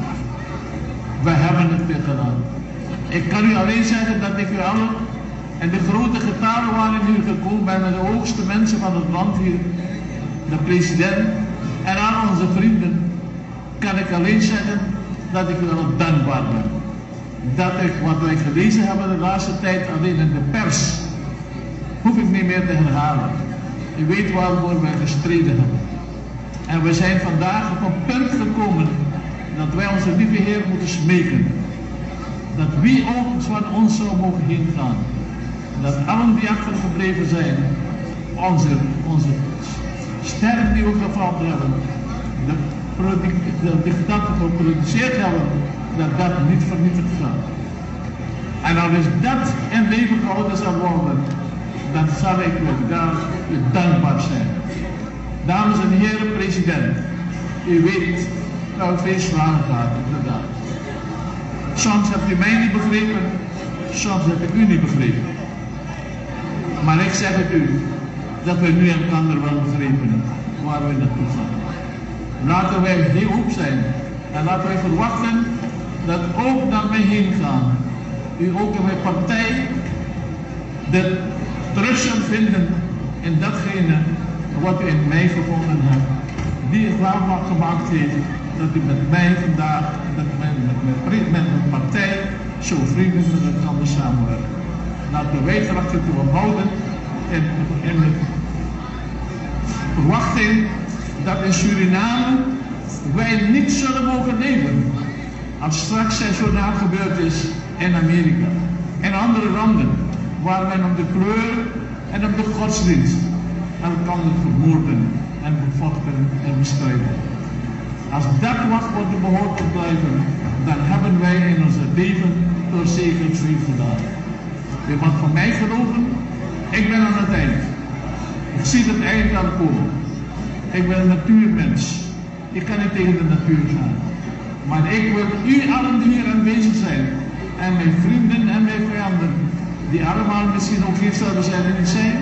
We hebben het weer gedaan. Ik kan u alleen zeggen dat ik u allen en de grote getalen waarin u gekomen bent, en de hoogste mensen van het land hier, de president en al onze vrienden, kan ik alleen zeggen dat ik u allen dankbaar ben. Dat ik wat wij gelezen hebben de laatste tijd alleen in de pers, hoef ik niet meer te herhalen. U weet waarvoor wij gestreden hebben. En we zijn vandaag op een punt gekomen dat wij onze lieve Heer moeten smeken. Dat wie ook van ons zou mogen heen gaan. Dat allen die achtergebleven zijn, onze, onze sterren die we gevat hebben, de, product, de, de, dat we geproduceerd hebben, dat dat niet vernietigd gaat. En al is dat in leven gehouden zal worden, dan zal ik u daar u dankbaar zijn. Dames en heren, president, u weet dat u veel slagen gehad, inderdaad. Soms hebt u mij niet begrepen, soms heb ik u niet begrepen. Maar ik zeg het u, dat we nu elkander wel begrepen waar we naartoe gaan. Laten wij hierop zijn en laten wij verwachten dat ook naar mij heen gaan u ook in mijn partij de terug zal vinden in datgene wat u in mij gevonden hebt, die het klaar gemaakt heeft dat u met mij vandaag, met mijn, met mijn, met mijn partij, zo vriendelijk met elkaar samenwerkt. Laten wij trachten te behouden en, en met verwachting dat in Suriname wij niet zullen mogen leven als straks zijn journaal gebeurd is in Amerika en andere landen, waar men om de kleur en om de godsdienst elkander vermoorden en bevochten en bestrijden. Als dat mag worden behoord te blijven, dan hebben wij in onze leven toch zeker veel gedaan. U mag van mij geloven, ik ben aan het eind. Ik zie het eind aankomen. Ik ben een natuurmens. Ik kan niet tegen de natuur gaan. Maar ik wil u allen die hier aanwezig zijn, en mijn vrienden en mijn vijanden, die allemaal misschien ook hier zouden zijn en niet zijn,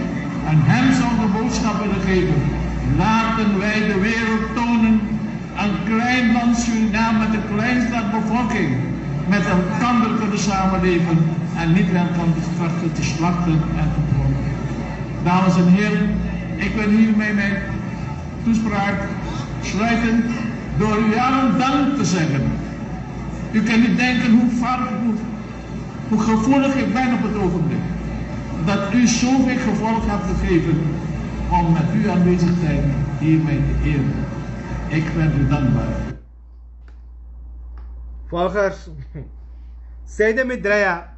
aan hen zou de boodschap willen geven: laten wij de wereld tonen een klein land Suriname met een klein stad bevolking met elkander kunnen samenleven en niet met elkaar te strachten, te slachten en te vermoorden. Dames en heren, ik wil hiermee mijn toespraak sluiten door u allen dank te zeggen. U kan niet denken hoe vaak, hoe Hoe gevoelig ik ben op het ogenblik dat u zoveel gevolg hebt gegeven om met u aanwezig te zijn hiermee te eren. Ik ben u dankbaar. Volgers, zij de medraya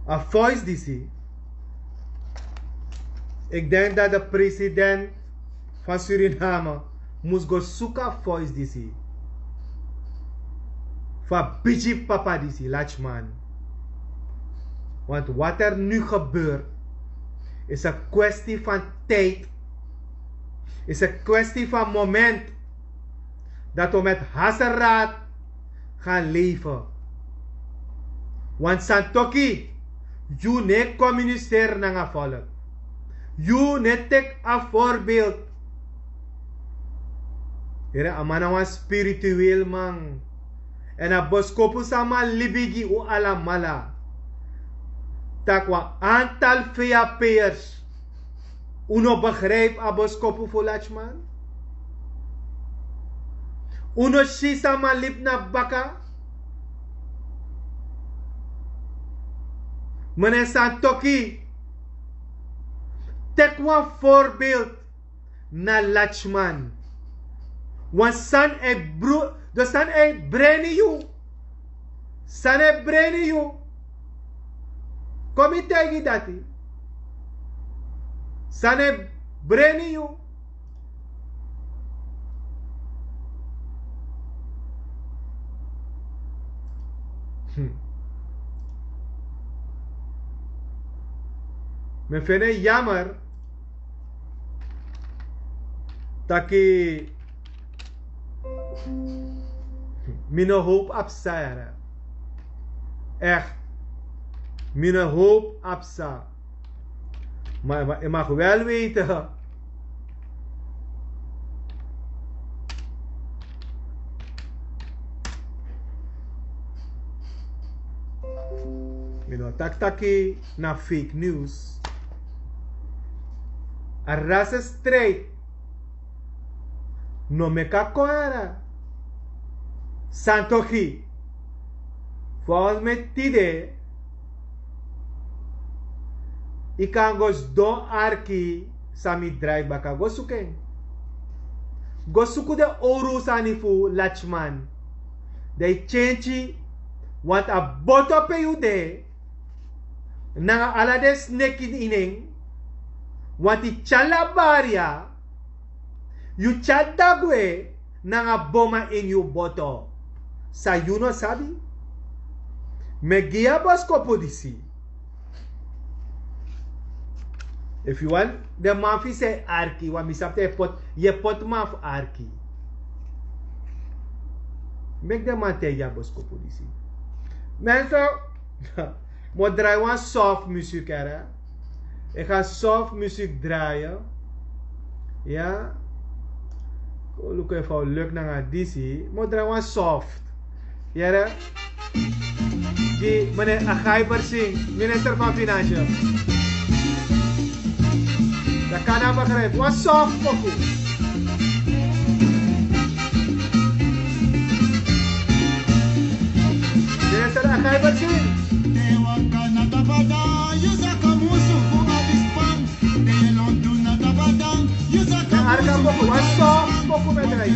a voice disi. Ik denk dat de president van Suriname moest go suka voice disi. Fa bigi papa disi, Lachman. Want wat er nu gebeurt, is een kwestie van tijd, is een kwestie van moment, dat we met haseraad gaan leven. Want Santoki, yu ne communiceer nanga volk. Yu ne tek a voorbeeld. Here, a man na wan spiritueel man. En a boskopu sama libigi u alamala. Takwa aantal V A P'ers. Unu begrijp a boskopu fu Lachman. Unu si sama lip na baka. Mene Santoki. Tek wan voorbeeld na Lachman. Wan san e bru, de san e breni yu. San e breni yu. Kon mi taigi dati. San e breni yu. Hmm. Mi feni yammer taki mi no hoop a psa, yara. Echt. Mi no hoop a psa. Maar, maar je mag wel weten. Mi no taki taki na fake news. A rasenstrijd no meki a kon, yara. Santoki. Volgens mi tide, yu kan go sidon arki san mi drai baka, go suku en. Go suku den owru sani fu Lachman. Den e kenki, want a boto pe yu de, nanga ala den sneki ini en, want yu tyari a bari ya, yu tyari dagwe nanga boma ini yu boto. San yu no sabi. Mi e gi yu a boskopu disi. Efu yu wani den man fu yu san e arki, want mi sabi taki yu e poti, yu e poti man fu arki. Meki den man taigi yu a boskopu disi. Mensen, mi o drai wan soft muziek, yara. Ik ga soft muziek draaien. Ya. Kon luku efu a o leki nanga disi. Mi o drai wan soft. Yere. Gi meneer Agai Bersing, minister van Financiën. Dan kan hij begrijpen. Wan soft poku. Minister Agai Bersing. Arka poku, wan soft poku mi e drai.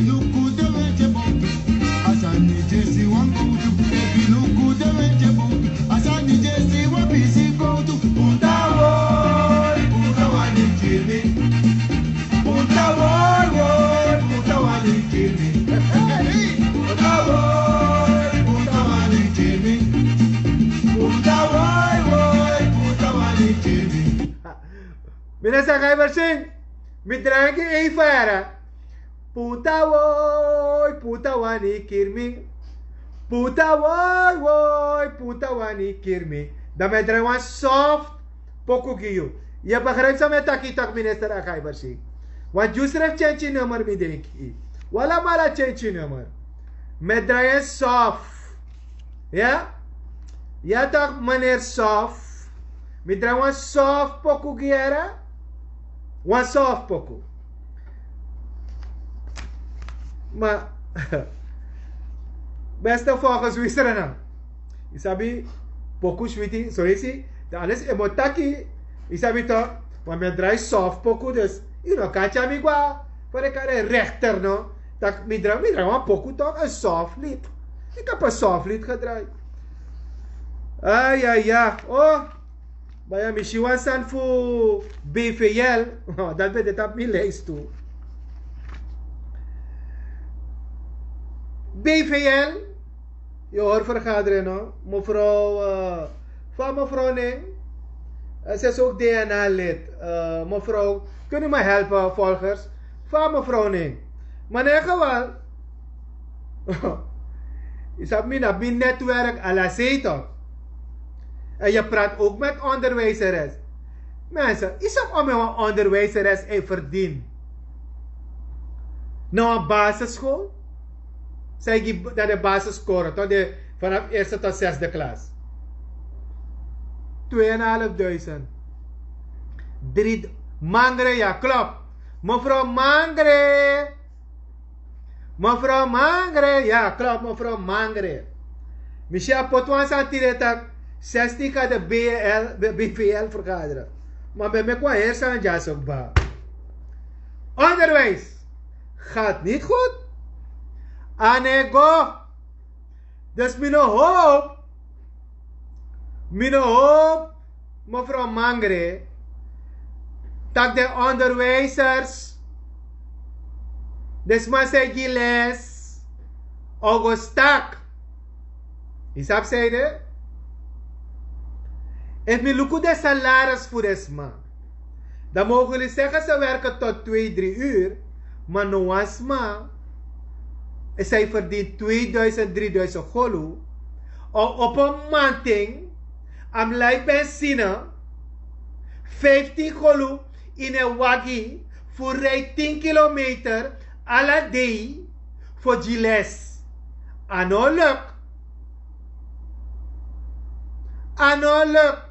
Minister Agai Bersing, mi drai en gi yu, yere. Puta woi, puta wani kiri mi. Puta woi, woi, puta wani kiri mi. Dan mi e drai wan soft poku gi yu. Yu e begrijp san mi e taki, toch, minister Agai Bersing? Want yu srefi kenki nummer, mi denki. Un alamala kenki nummer. Mi e drai en soft. Ya? Ya toch, meneer Soft. Mi drai wan soft poku gi yu, yere. Wan soft poku. Ma, beste volgers, wi srana. Yu sabi, poku switi sorisi. Dan alles e mo taki. Yu sabi to, ma mi e drai soft poku dus. Yu no kan tyari mi gwa. Fa den kari en rechter no. Tak' mi drai mi drai wan poku tok en soft lid. Ik heb en soft lid gedrai. Ai ai ya o. Baya mi si wan sani fu B V L. Dati ben de tapu mi lijst tu. B V L. Yu hori fergaderen no, mevrouw, fa mevrouw nen? Sis ook DNA lid. Mevrouw, kun yu mi helpen volgers? Fa mevrouw nen? Ma nen gewal. Yu sabi mi na mi netwerk ala seto. En yu prat ook met onderwijseres. Mensen, yu sabi om en wan onderwijseres en verdien na wan basisschool. Zij gi dat de basiskore tot de vanaf eerste tot zesde klas. Tweeënhalfduizend. Drie. Mangre, ja, klopt. Mevrouw Mangre. Mevrouw Mangre, ja, klopt, mevrouw Mangre. Michel Potwan Santire tak zestien gaat de B L, de B V L vergaderen. Maar bij mij kwam heer Sanja ook bij. Onderwijs gaat niet goed. Anego. Dus mi no hoop, mi no hoop, mevrouw Mangre, tak' den onderwijsers, den sma san e gi les, o go stak. Yu sabi san ede? Efu mi luku den salaris fu den sma, dan mogen jullie zeggen ze werken tot twee, drie uur, maar no wan sma, zij verdient tweeduizend, drieduizend golu. Op een manting, am lai benzine, vijftien golu in een waggie, voor rij tien kilometer, ala day, voor Giles. Anoluk. Anoluk.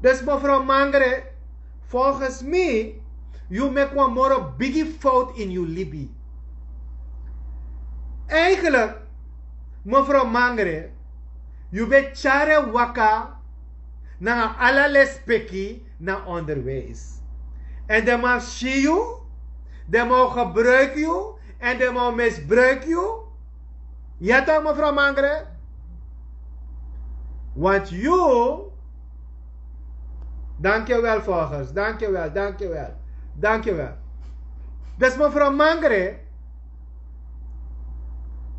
Dus mevrouw Mangre, volgens mi, yu meki wan moro bigi fout in yu libi. Eigenlijk, mevrouw Mangre, yu ben tyari waka nanga ala lespeki na onderwijs. En den man si yu, den man gebruik yu, en den man misbruik yu. Ya toch, mevrouw Mangre? Want yu, dankjewel volgers, dankjewel, dankjewel, dankjewel. Dus mevrouw Mangre,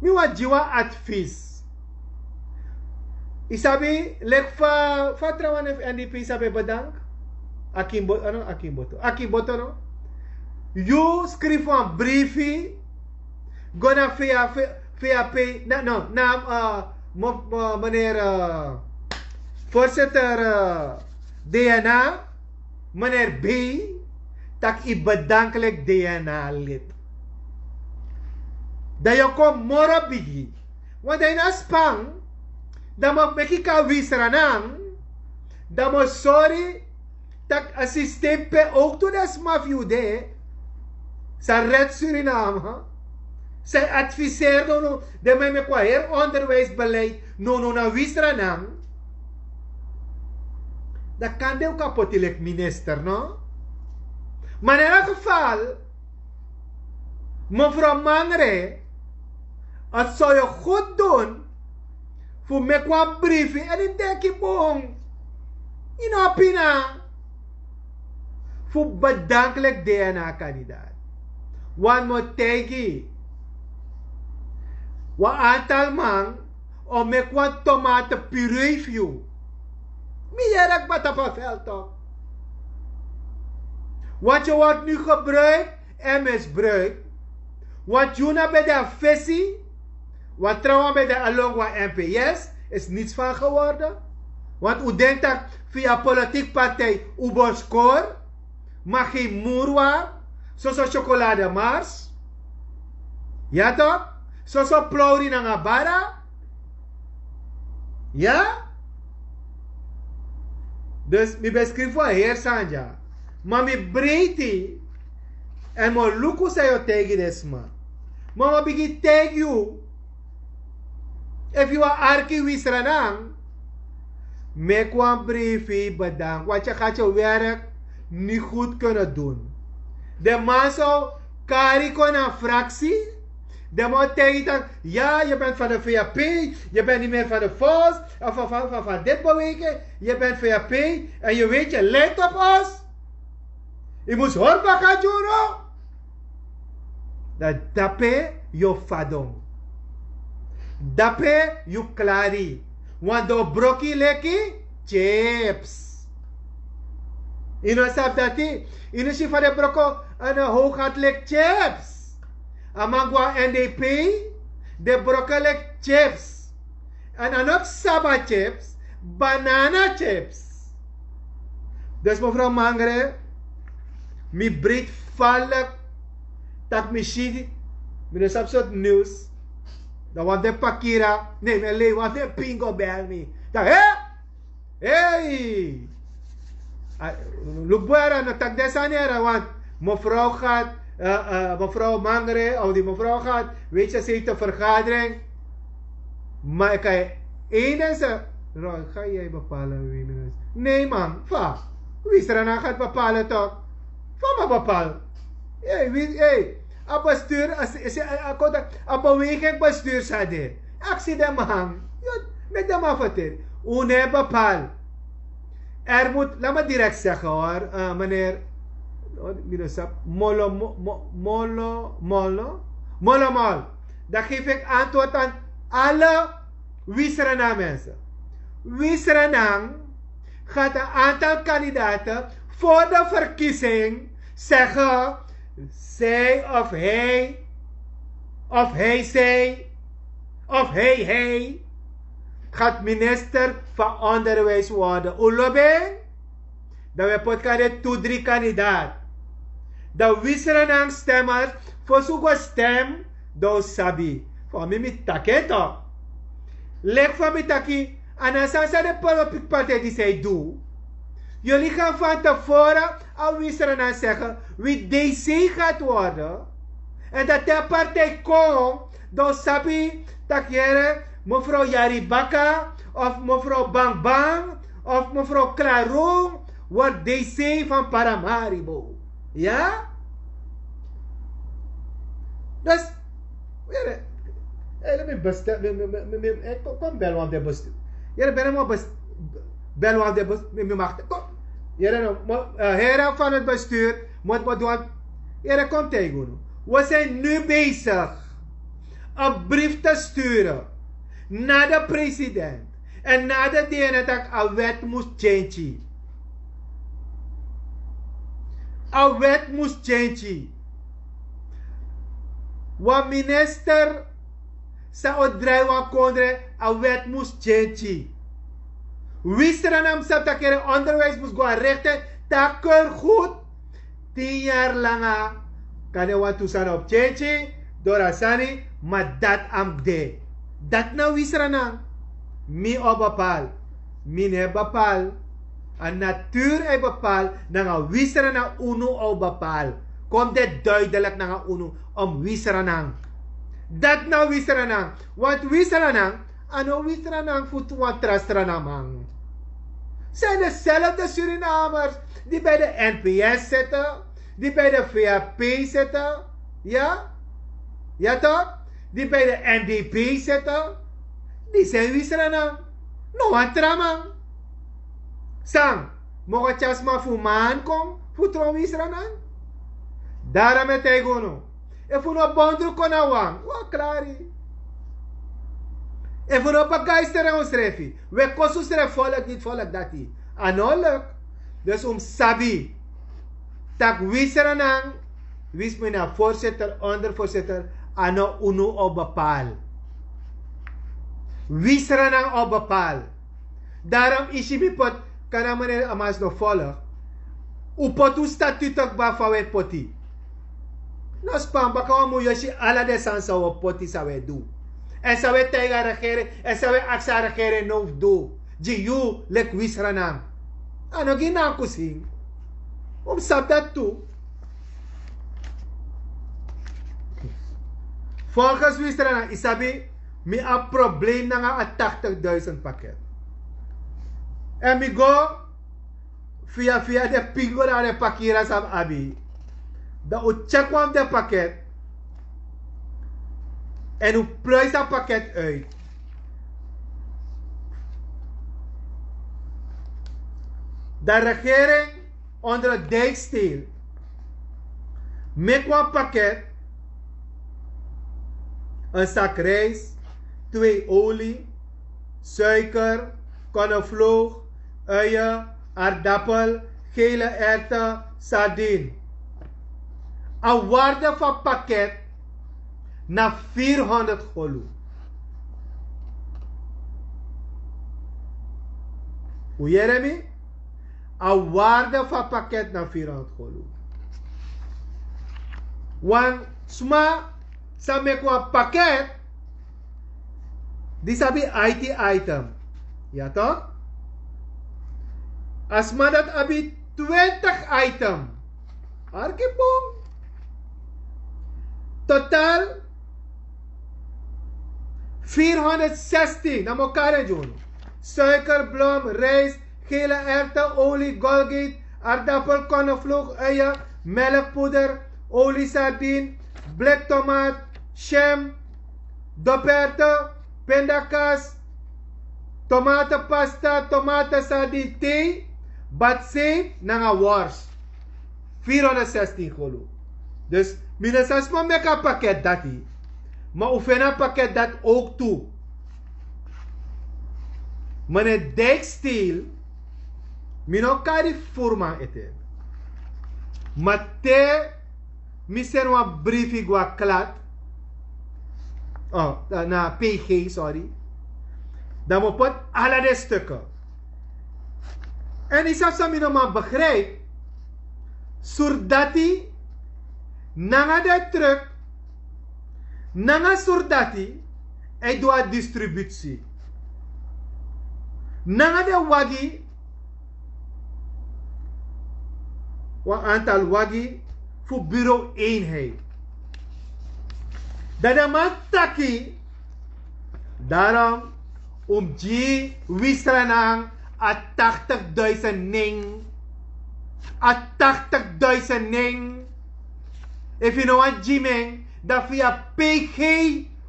mi wani gi wan advies. Yu sabi, leki fa, fa trawan fu N D P sabi bedank. Akimbo, ah, no, Akimboto. Akimboto, no? Yu skrifi wan briefi go na V A P, na, no, na, eh, mo-, mo-, meneer, eh, voorzitter, eh, D N A, meneer B, tak' yu bedank leki D N A lid. Dan yu kon moro bigi. Want dan yu na span, dan mo meki kan wisra nan, dan mo sori tak' a systeem pe ook tu den sma fu yu de, san red Suriname, san adviseer no, no, den man meki wan heri onderwijsbeleid, no, no, na wisra nan. Dan kan den ook a poti leki minister, no? Maar in elk geval, mevrouw Mangre, het zou je goed doen fu meki wan briefi, èn yu denki bun, yu no pina, fu bedank leki D N A kandidaat. Want mi o taigi yu, wan aantal man o meki wan tomate puree fu yu. Mi yere kba tapu a veld toch. Want yu word nu gebruik en misbruik. Want yu na ben de a fesi. Want trouwan ben de a long wan M P S, is niets van geworden. Want u denkt dat via politiek partij u bo score, maar geen moerwa, soso chocolademars. Ja toch? Soso plori nanga bara. Ya. Dus mi ben skrifi wan heri sani dya. Ma mi breiti. Èn mi o luku san yu o taigi den sma. Ma mi o bigin taigi yu. Efu yu wani arki wisranan, meki wan brifi, bedank, want yu gaat yu werk niet goed kunnen doen. De man zou kari kon na fractie. De man tegen dan, ja, je bent van de V P, je bent niet meer van de Vos, of van, van, van, van dit beweging, je bent V P en je weet je lijkt op ons. Yu mus hori baka duru. Dan dape yu o fadon. Dape yu klari. Wan do broki leki chips. Yu no sabi dati. Yu no si fa den broko, en hooghat leki chips. A man go na N D P, den broko leki chips. En a no saba chips, banana chips. Dus mevrouw Mangre, mi breed valk, tak mi si, mi no sabi sortu nieuws. Dan wan de pakira, nee, mi lei wan de pingo bel mi. Dan, hè? Hey! Lubwara no tak de sani era, want mevrouw gaat, eh, eh, mevrouw Mangre, of die mevrouw gaat, weet je, ze heeft een vergadering. Maar ik kan je één ding zeggen, Roy, ga jij bepalen wie minister? Nee man, fa. Wisrana gaat bepalen toch? Fa ma bepaal? Hey, wie, hey. A bestuur, a, a, a, a, a beweging bestuur sa de. Aksi den man. Met den man vertel. Un no e bepaal. Er moet, laat me direct zeggen hoor, eh, meneer, oh, die is op, Molo, Mo- Mo- Molo, Molo, Molo, Mol. Dan geef ik antwoord aan alle Wisrenan mensen. Wisrenan gaat een aantal kandidaten voor de verkiezing zeggen, zij of hij, of hij, zij, of hij, hij gaat minister van Onderwijs worden. Un lobi en? Dan wi e poti kande tu dri kandidaat. Dan Wisrenan stemmers, fosi un go stem, dan un sabi. Fa mi mi taki en tok. Leki fa mi taki, a no sani san den politiki partij disi e du. Jullie gaan van tevoren al Wisrenan zeggen wie D C gaat worden. En dan te a partij kon, dan un sabi taki here, mevrouw Yaribaka of mevrouw Bangbang of mevrouw Klarung wordt D C van Paramaribo. Ya? Dus, here, hele mi beste, mi, mi, mi, mi, mi, eh, kom, kom bel wan de beste. Here, bel wan beste, bel wan de beste, mi, mi mag, kom. Here, no, mo, eh, here van het bestuur, moet, moet doen. Here, kom tegen unu. We zijn nu bezig een brief te sturen naar de president. En na de D N A tak a wet mus change. A wet mus change. Wan minister san o drai wan kondre, a wet mus change. Wisrenan mus sabi tak' here onderwijs mus go a rechten, tak' keur goed. Tin yari langa kan den wantu sani o change doro a sani, ma dati a mus de. Dati na Wisrenan. Mi o bepaal. Mi no e bepaal. A natuur e bepaal, nanga Wisrenan unu o bepaal. Kon de duidelijk nanga unu, om Wisrenan. Dati na Wisrenan. Want Wisrenan, a no Wisrenan fu wan tra Sranan man. Zijn dezelfde Surinamers die bij de N P S zitten, die bij de V H P zitten, ja? Ja toch? Die bij de N D P zitten, die zijn Wisrenan. No wan tra man. San, moro tyari sma fu man kon fu tron Wisrenan. Dara mi e taigi unu. Efu un no bondru kon na wan, un o klari. Efu un no begeisteren unsrefi, un e kosi unsrefi, volk dit, volk dati. A no luk. Dus un mus sabi tak' Wisrenan, winsi mi na voorzitter, ondervoorzitter, a no unu o bepaal. Wisrenan o bepaal. Daarom isi mi poti, kan a meneer Amas no volg. Un poti un statuut kba fa un e poti. No span baka, wan mu yu o si ala den sani san un o poti, san un e du. Èn san un e taigi a regering, èn san un e aksi a regering now fu du. Gi yu leki Wisrenan. A no gi nankusin. Un mus sabi dati tu. Volgens Wisrenan, yu sabi, Mi abi probleem nanga a tachtig duizend paket. En mi go via via de pingo na de pakira san mi abi. Dan un check wan de paket. En un pluis a paket uit. Dan regering onder het dijksteel. Meki wan paket, een zak rijst, twee olie, suiker, knoflook, uien, aardappel, gele erwten, sardine. A waarde van pakket na vierhonderd golu. Un yere mi? A waarde van pakket na vierhonderd golu. Wan sma sa meki wan pakket di sabi I T item. Ja toch? A sma dat abi twintig item. Arkibong. Totaal vierhonderdzestien. Na mokare jun. Suikerblom, rijst, gele erwten, olie, golgate, aardappel, knoflook, uien, melkpoeder, olie, sardine, bliktomaat, jam, doperten, pindakaas, tomatenpasta, tomatensardine, thee, badzeep nanga worst. Vierhonderdzestien golu. Dus mi no sa sma meki a paket dati. Ma un feni a paket dati ook tu. Mene dijksteel. Mi no kari furman ete. Ma te mi seni wan briefi gwa klat. Oh, na P G, sorry. Dan mi pot ala de stukken. En yu sabi san mi no man begrijp. Surdati nanga de truck nanga surdati e du a distributie. Nanga de wagi wan aantal wagi fu bureau eenheid. Dan de man taki daarom un mus gi wisranan a tachtig duizend ning. A tachtig duizend ning. Efu yu no wani gi mi en dan fu yu a pg.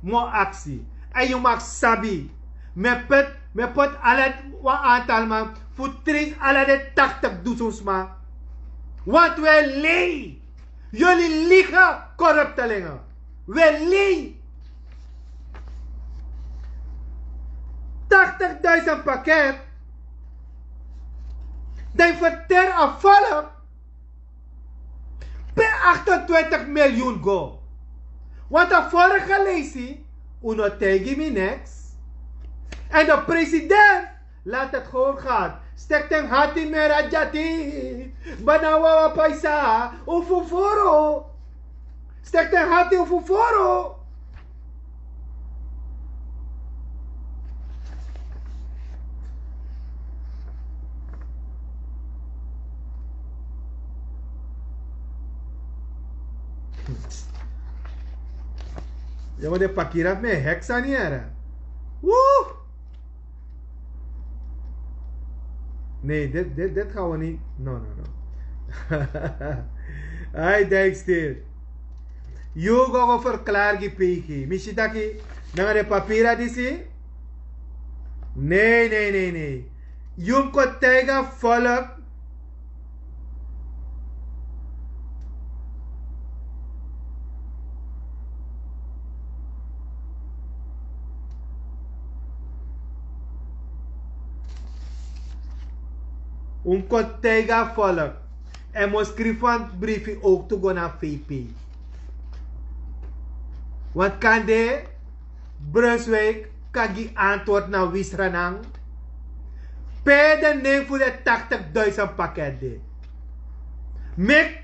Mo aksi en yu mag sabi mi e poti ala wan aantal man fu trin ala den tachtig dusun sma. Want wi e lei. Yuli liga koruptelingen. Wi e lei. Tachtig duizend paket. Dan yu ferteri a volk pe achtentwintig miljoen go. Want a vorige leisi un no taigi mi niks. En de president laat het gewoon gaan. Stekten hati mera jati. Banawawa paisa un fufuru. Stekten hati un fufuru. Ya ma de pakira fu mi e hek sani yara. Woo. Nee, dit, dit, dit gaan we niet. No, no, no. Ai, Dijksteel. Yu go go ferklari gi pg mi si taki nanga de papira disi. Nee, nee, nee, nee. Yu mus kon taigi a volk. Un mus kon taigi a volk. En mus skrifi wan briefi ook tu go na vp. Want kan de brunswijk kan gi antwoord na wisranan. Pe de nen fu de tachtig duizend paket de. Meki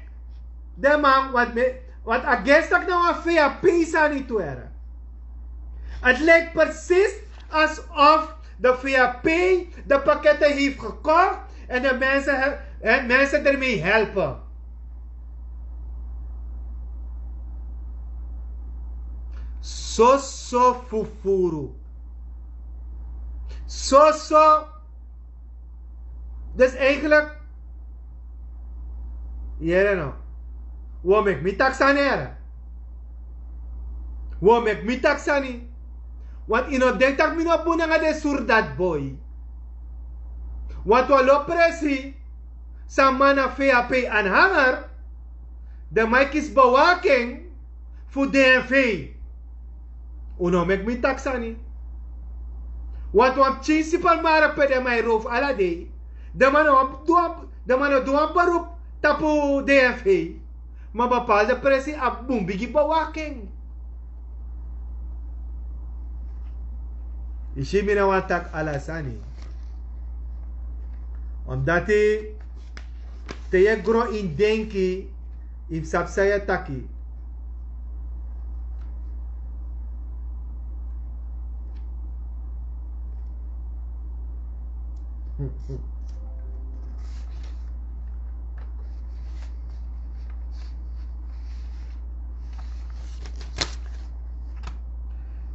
de man wat me wat a gestak na wan vap sani tu ere. Het lijkt precies alsof de vap de pakketten heeft gekocht en de mensen, en mensen ermee helpen. Soso fufuru. Soso. Dus eigenlijk, yere no, wi o meki mi taki sani, yere. Wi o meki mi taki sani. Want yu no denki tak' mi no bun nanga den surdat boi. Want wi o lobi presi. San man na fei a pei anhanger. Den man e kisi bewaking fu dnv. Un no meki mi taki sani. Want wan pikin sipelmark pe den man e roof ala dei. Den man no wan du wan den man no du wan beroep tapu dnv. Ma bepaalde presi abi bun bigi bewaking. Yu si mi na wan taki ala sani. Omdati te yu e gron ini denki, yu mus sabi san yu e taki.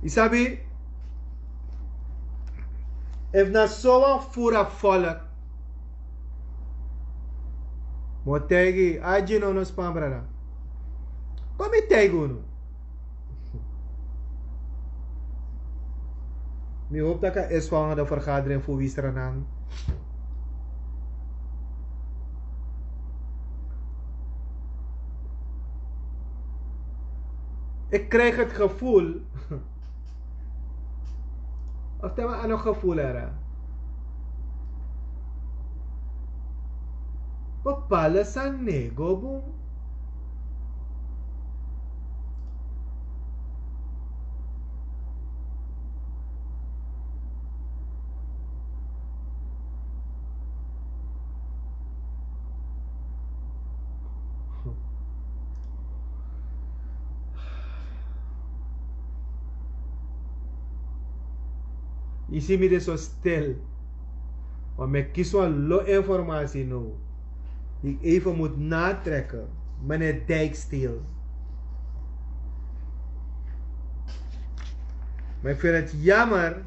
Yu sabi, efu na so wan furu a folk, mi o taigi yu, a gi no no span brada. Kon mi taigi unu. Mi hopi tak' a esi fu a wan de vergadering fu wisrenan. Ik krijg het gevoel. Of te man ano gevoel era. Bepaalde sani no e go bun. Yu si mi de so stil. Want mi e kisi wan lo informasi now. Di ik even moet natrekken. Meneer Dijksteel. Maar ik vind het jammer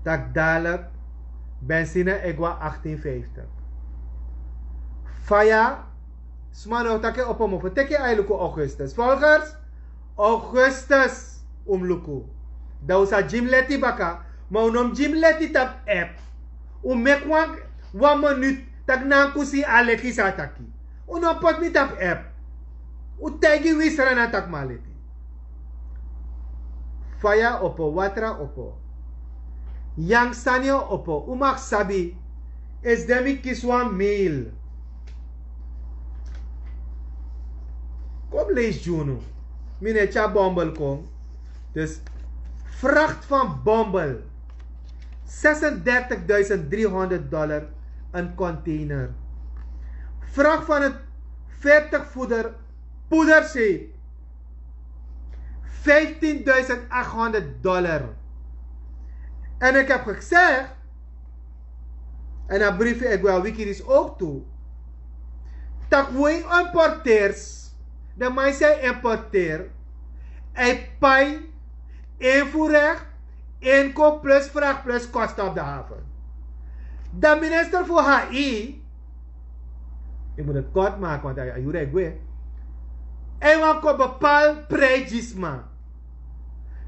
dat ik dadelijk benzine e go na achttien vijftig. Fa ya, sma no taki opo mofo, teki a e luku augustus. Volgers, augustus un mus luku. Dan un sa gi mi leti baka, ma un no mus gi mi leti tapu app. Un meki wan, wan minut, tak' na a kusin a leki sa taki. Un no poti mi tapu app. Un taigi wi srana tak' mi a leti. Faya opo, watra opo. Yang sani o opo, un mag sabi. Esde mi kisi wan mail. Kon mi leisi gi unu. Mi no e tyari bombel kon. Dus, vracht van bombel. Zesendertigduizend driehonderd dollar een container. Vracht van het veertig voeder poederzeep. Vijftienduizend achthonderd dollar. En ik heb gezegd, en a brief e gwe a wiki disi ook tu, tak' wi importeurs, den man san e importeer, e pai invoerrecht, inkoop plus vraag plus kosten op de haven. Dan minister fu H I, ik moet het kort maken want a yuru e gwe, e wani kon bepaal prijs gi sma.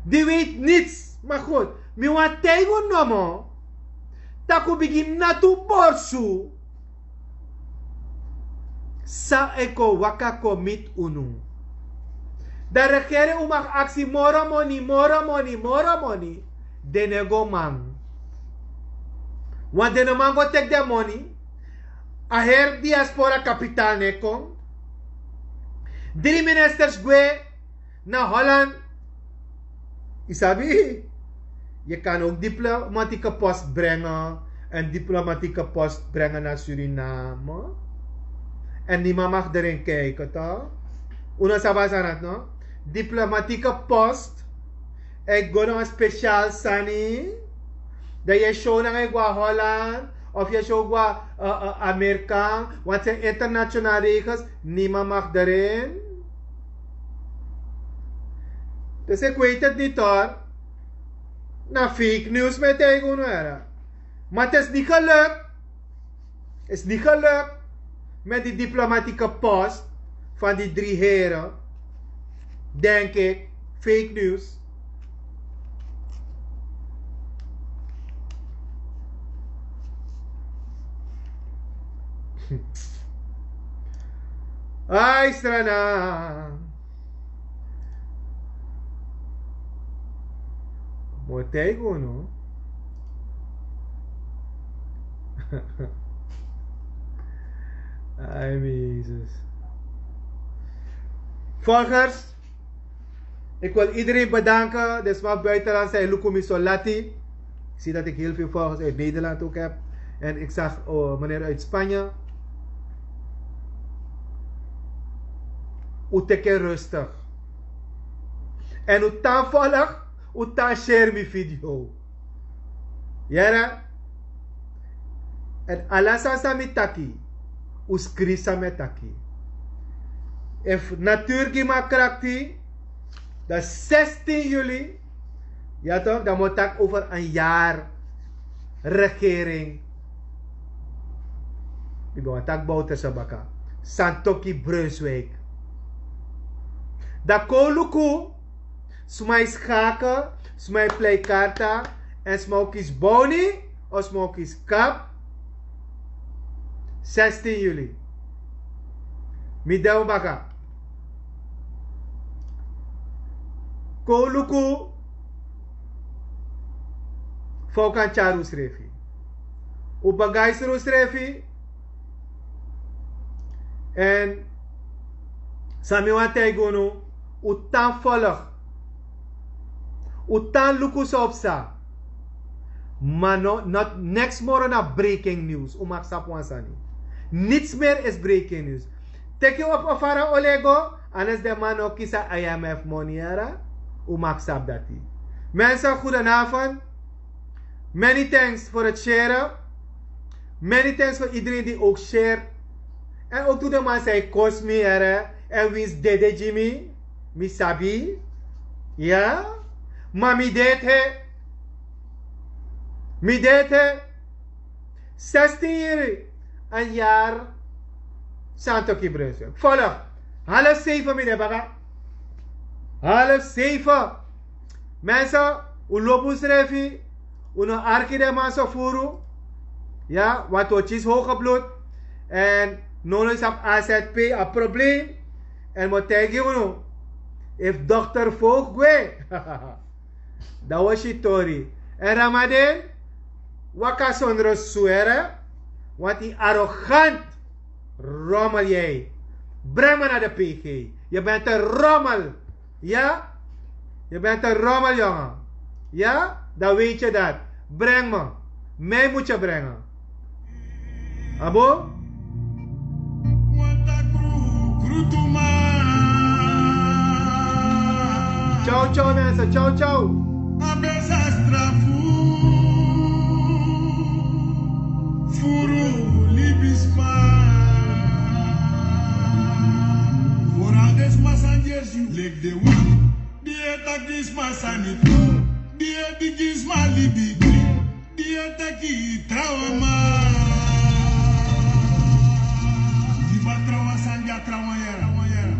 Die weet niets. Maar goed, mi wani taigi un nomo, tak' un bigin natu borsu. San e kon waka kon miti unu. Dan regering un mag aksi moro moni, moro moni, moro moni. Den no e go man. Want den no man go teki den moni. A heri diaspora kapitaal no e kon. Dri ministers gwe na Holland. Yu sabi, yu kan ook diplomatieke post brengen, en diplomatieke post brengen na Suriname. En niemand mag erin kijken, toch? Un no sabi a sani dati, no? Diplomatieke post, e go na wan speciaal sani. Dan yu e show nanga yu go na Holland, of yu e show go na, eh, eh, Amerika, want zijn internationaal regels, niemand mag erin. Dus ik weet het niet hoor. Na fake news met tegen unu era. Maar het is niet gelukt. Is niet gelukt met die diplomatieke post van die drie heren. Denk ik. Fake news. Ai, strana. Mo tijgu no. Ai, mi Jesus. Volgers, ik wil iedereen bedanken. Dus van buitenland zijn Lukumi Solati. Ik zie dat ik heel veel volgers uit Nederland ook heb. En ik zag, oh, meneer uit Spanje. U teken rustig. En u tan volg, u tan share mi video. Yere. En ala sani san mi taki, u skrifi san mi e taki. Efu natuur gi mi a krakti, dan zestien juli, ja toch, dan mi o taki over een jaar regering. Mi ben wani taki Bouterse baka. Santoki, Brunswijk. Dan kon luku, sma e skaka, sma e plei karta, en sma o kisi boni, of sma o kisi kap. Zestien juli. Mi de un baka. Kon luku fa un kan tyari unsrefi. Un begeisteri unsrefi. En san mi wani taigi unu, un tan volg. Un tan luku san o psa. Ma no, not, niks moro na breaking news. Un mag sabi wan sani. Niets meer is breaking news. Teki op a fara olego, anders den man no kisi a I M F money yere. Un mag sabi dati. Mensen, goedenavond. Many thanks voor het share. Many thanks voor iedereen die ook share. En ook tu den man san e kosi mi yere, en winsi dede gi mi, mi sabi. Ya. Ma mi de ete. Mi de ete. Zestien juli, een jaar. Santoki Brunswijk. Volg. Half zeven mi de baka. Half zeven. Mensen, un lobi unsrefi. Un no arki den man so furu. Ya, want un o kisi hoge bloed. En now un sabi A Z P a probleem. En mi o taigi unu, efu dokter Voogd gwe, dan un o si tori. En Ramadan, waka sondro swere, want yu arrogant rommel jij. Breng me naar de P G. Je bent een rommel. Ja? Je bent een rommel, jongen. Ja? Dan weet je dat. Breng me. Mij moet je brengen. Abo? Ciao, ciao, mensen. Ciao, ciao. Abesa strafu furu libisma. Vooral den sma san gersi leki den wan di e taki sma sani tu, di e digi sma libi tu, di e taki trawan man. Di ba trawan sani, di a trawan yara, trawan yara.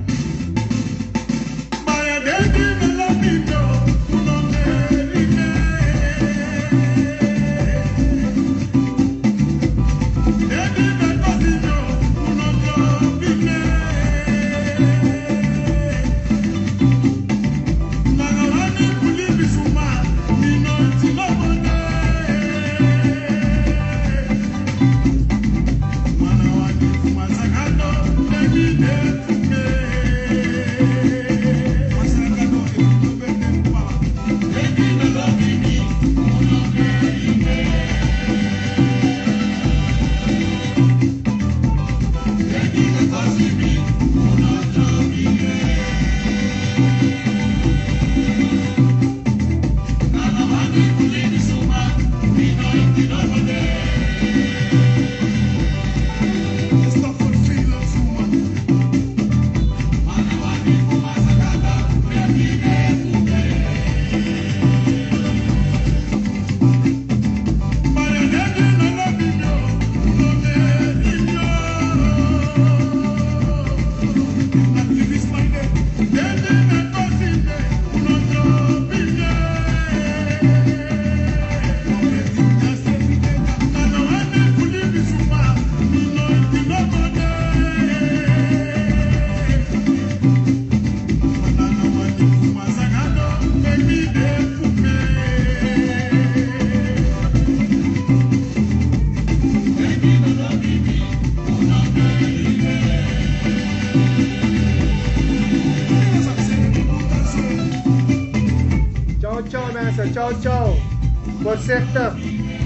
Voorzichtig.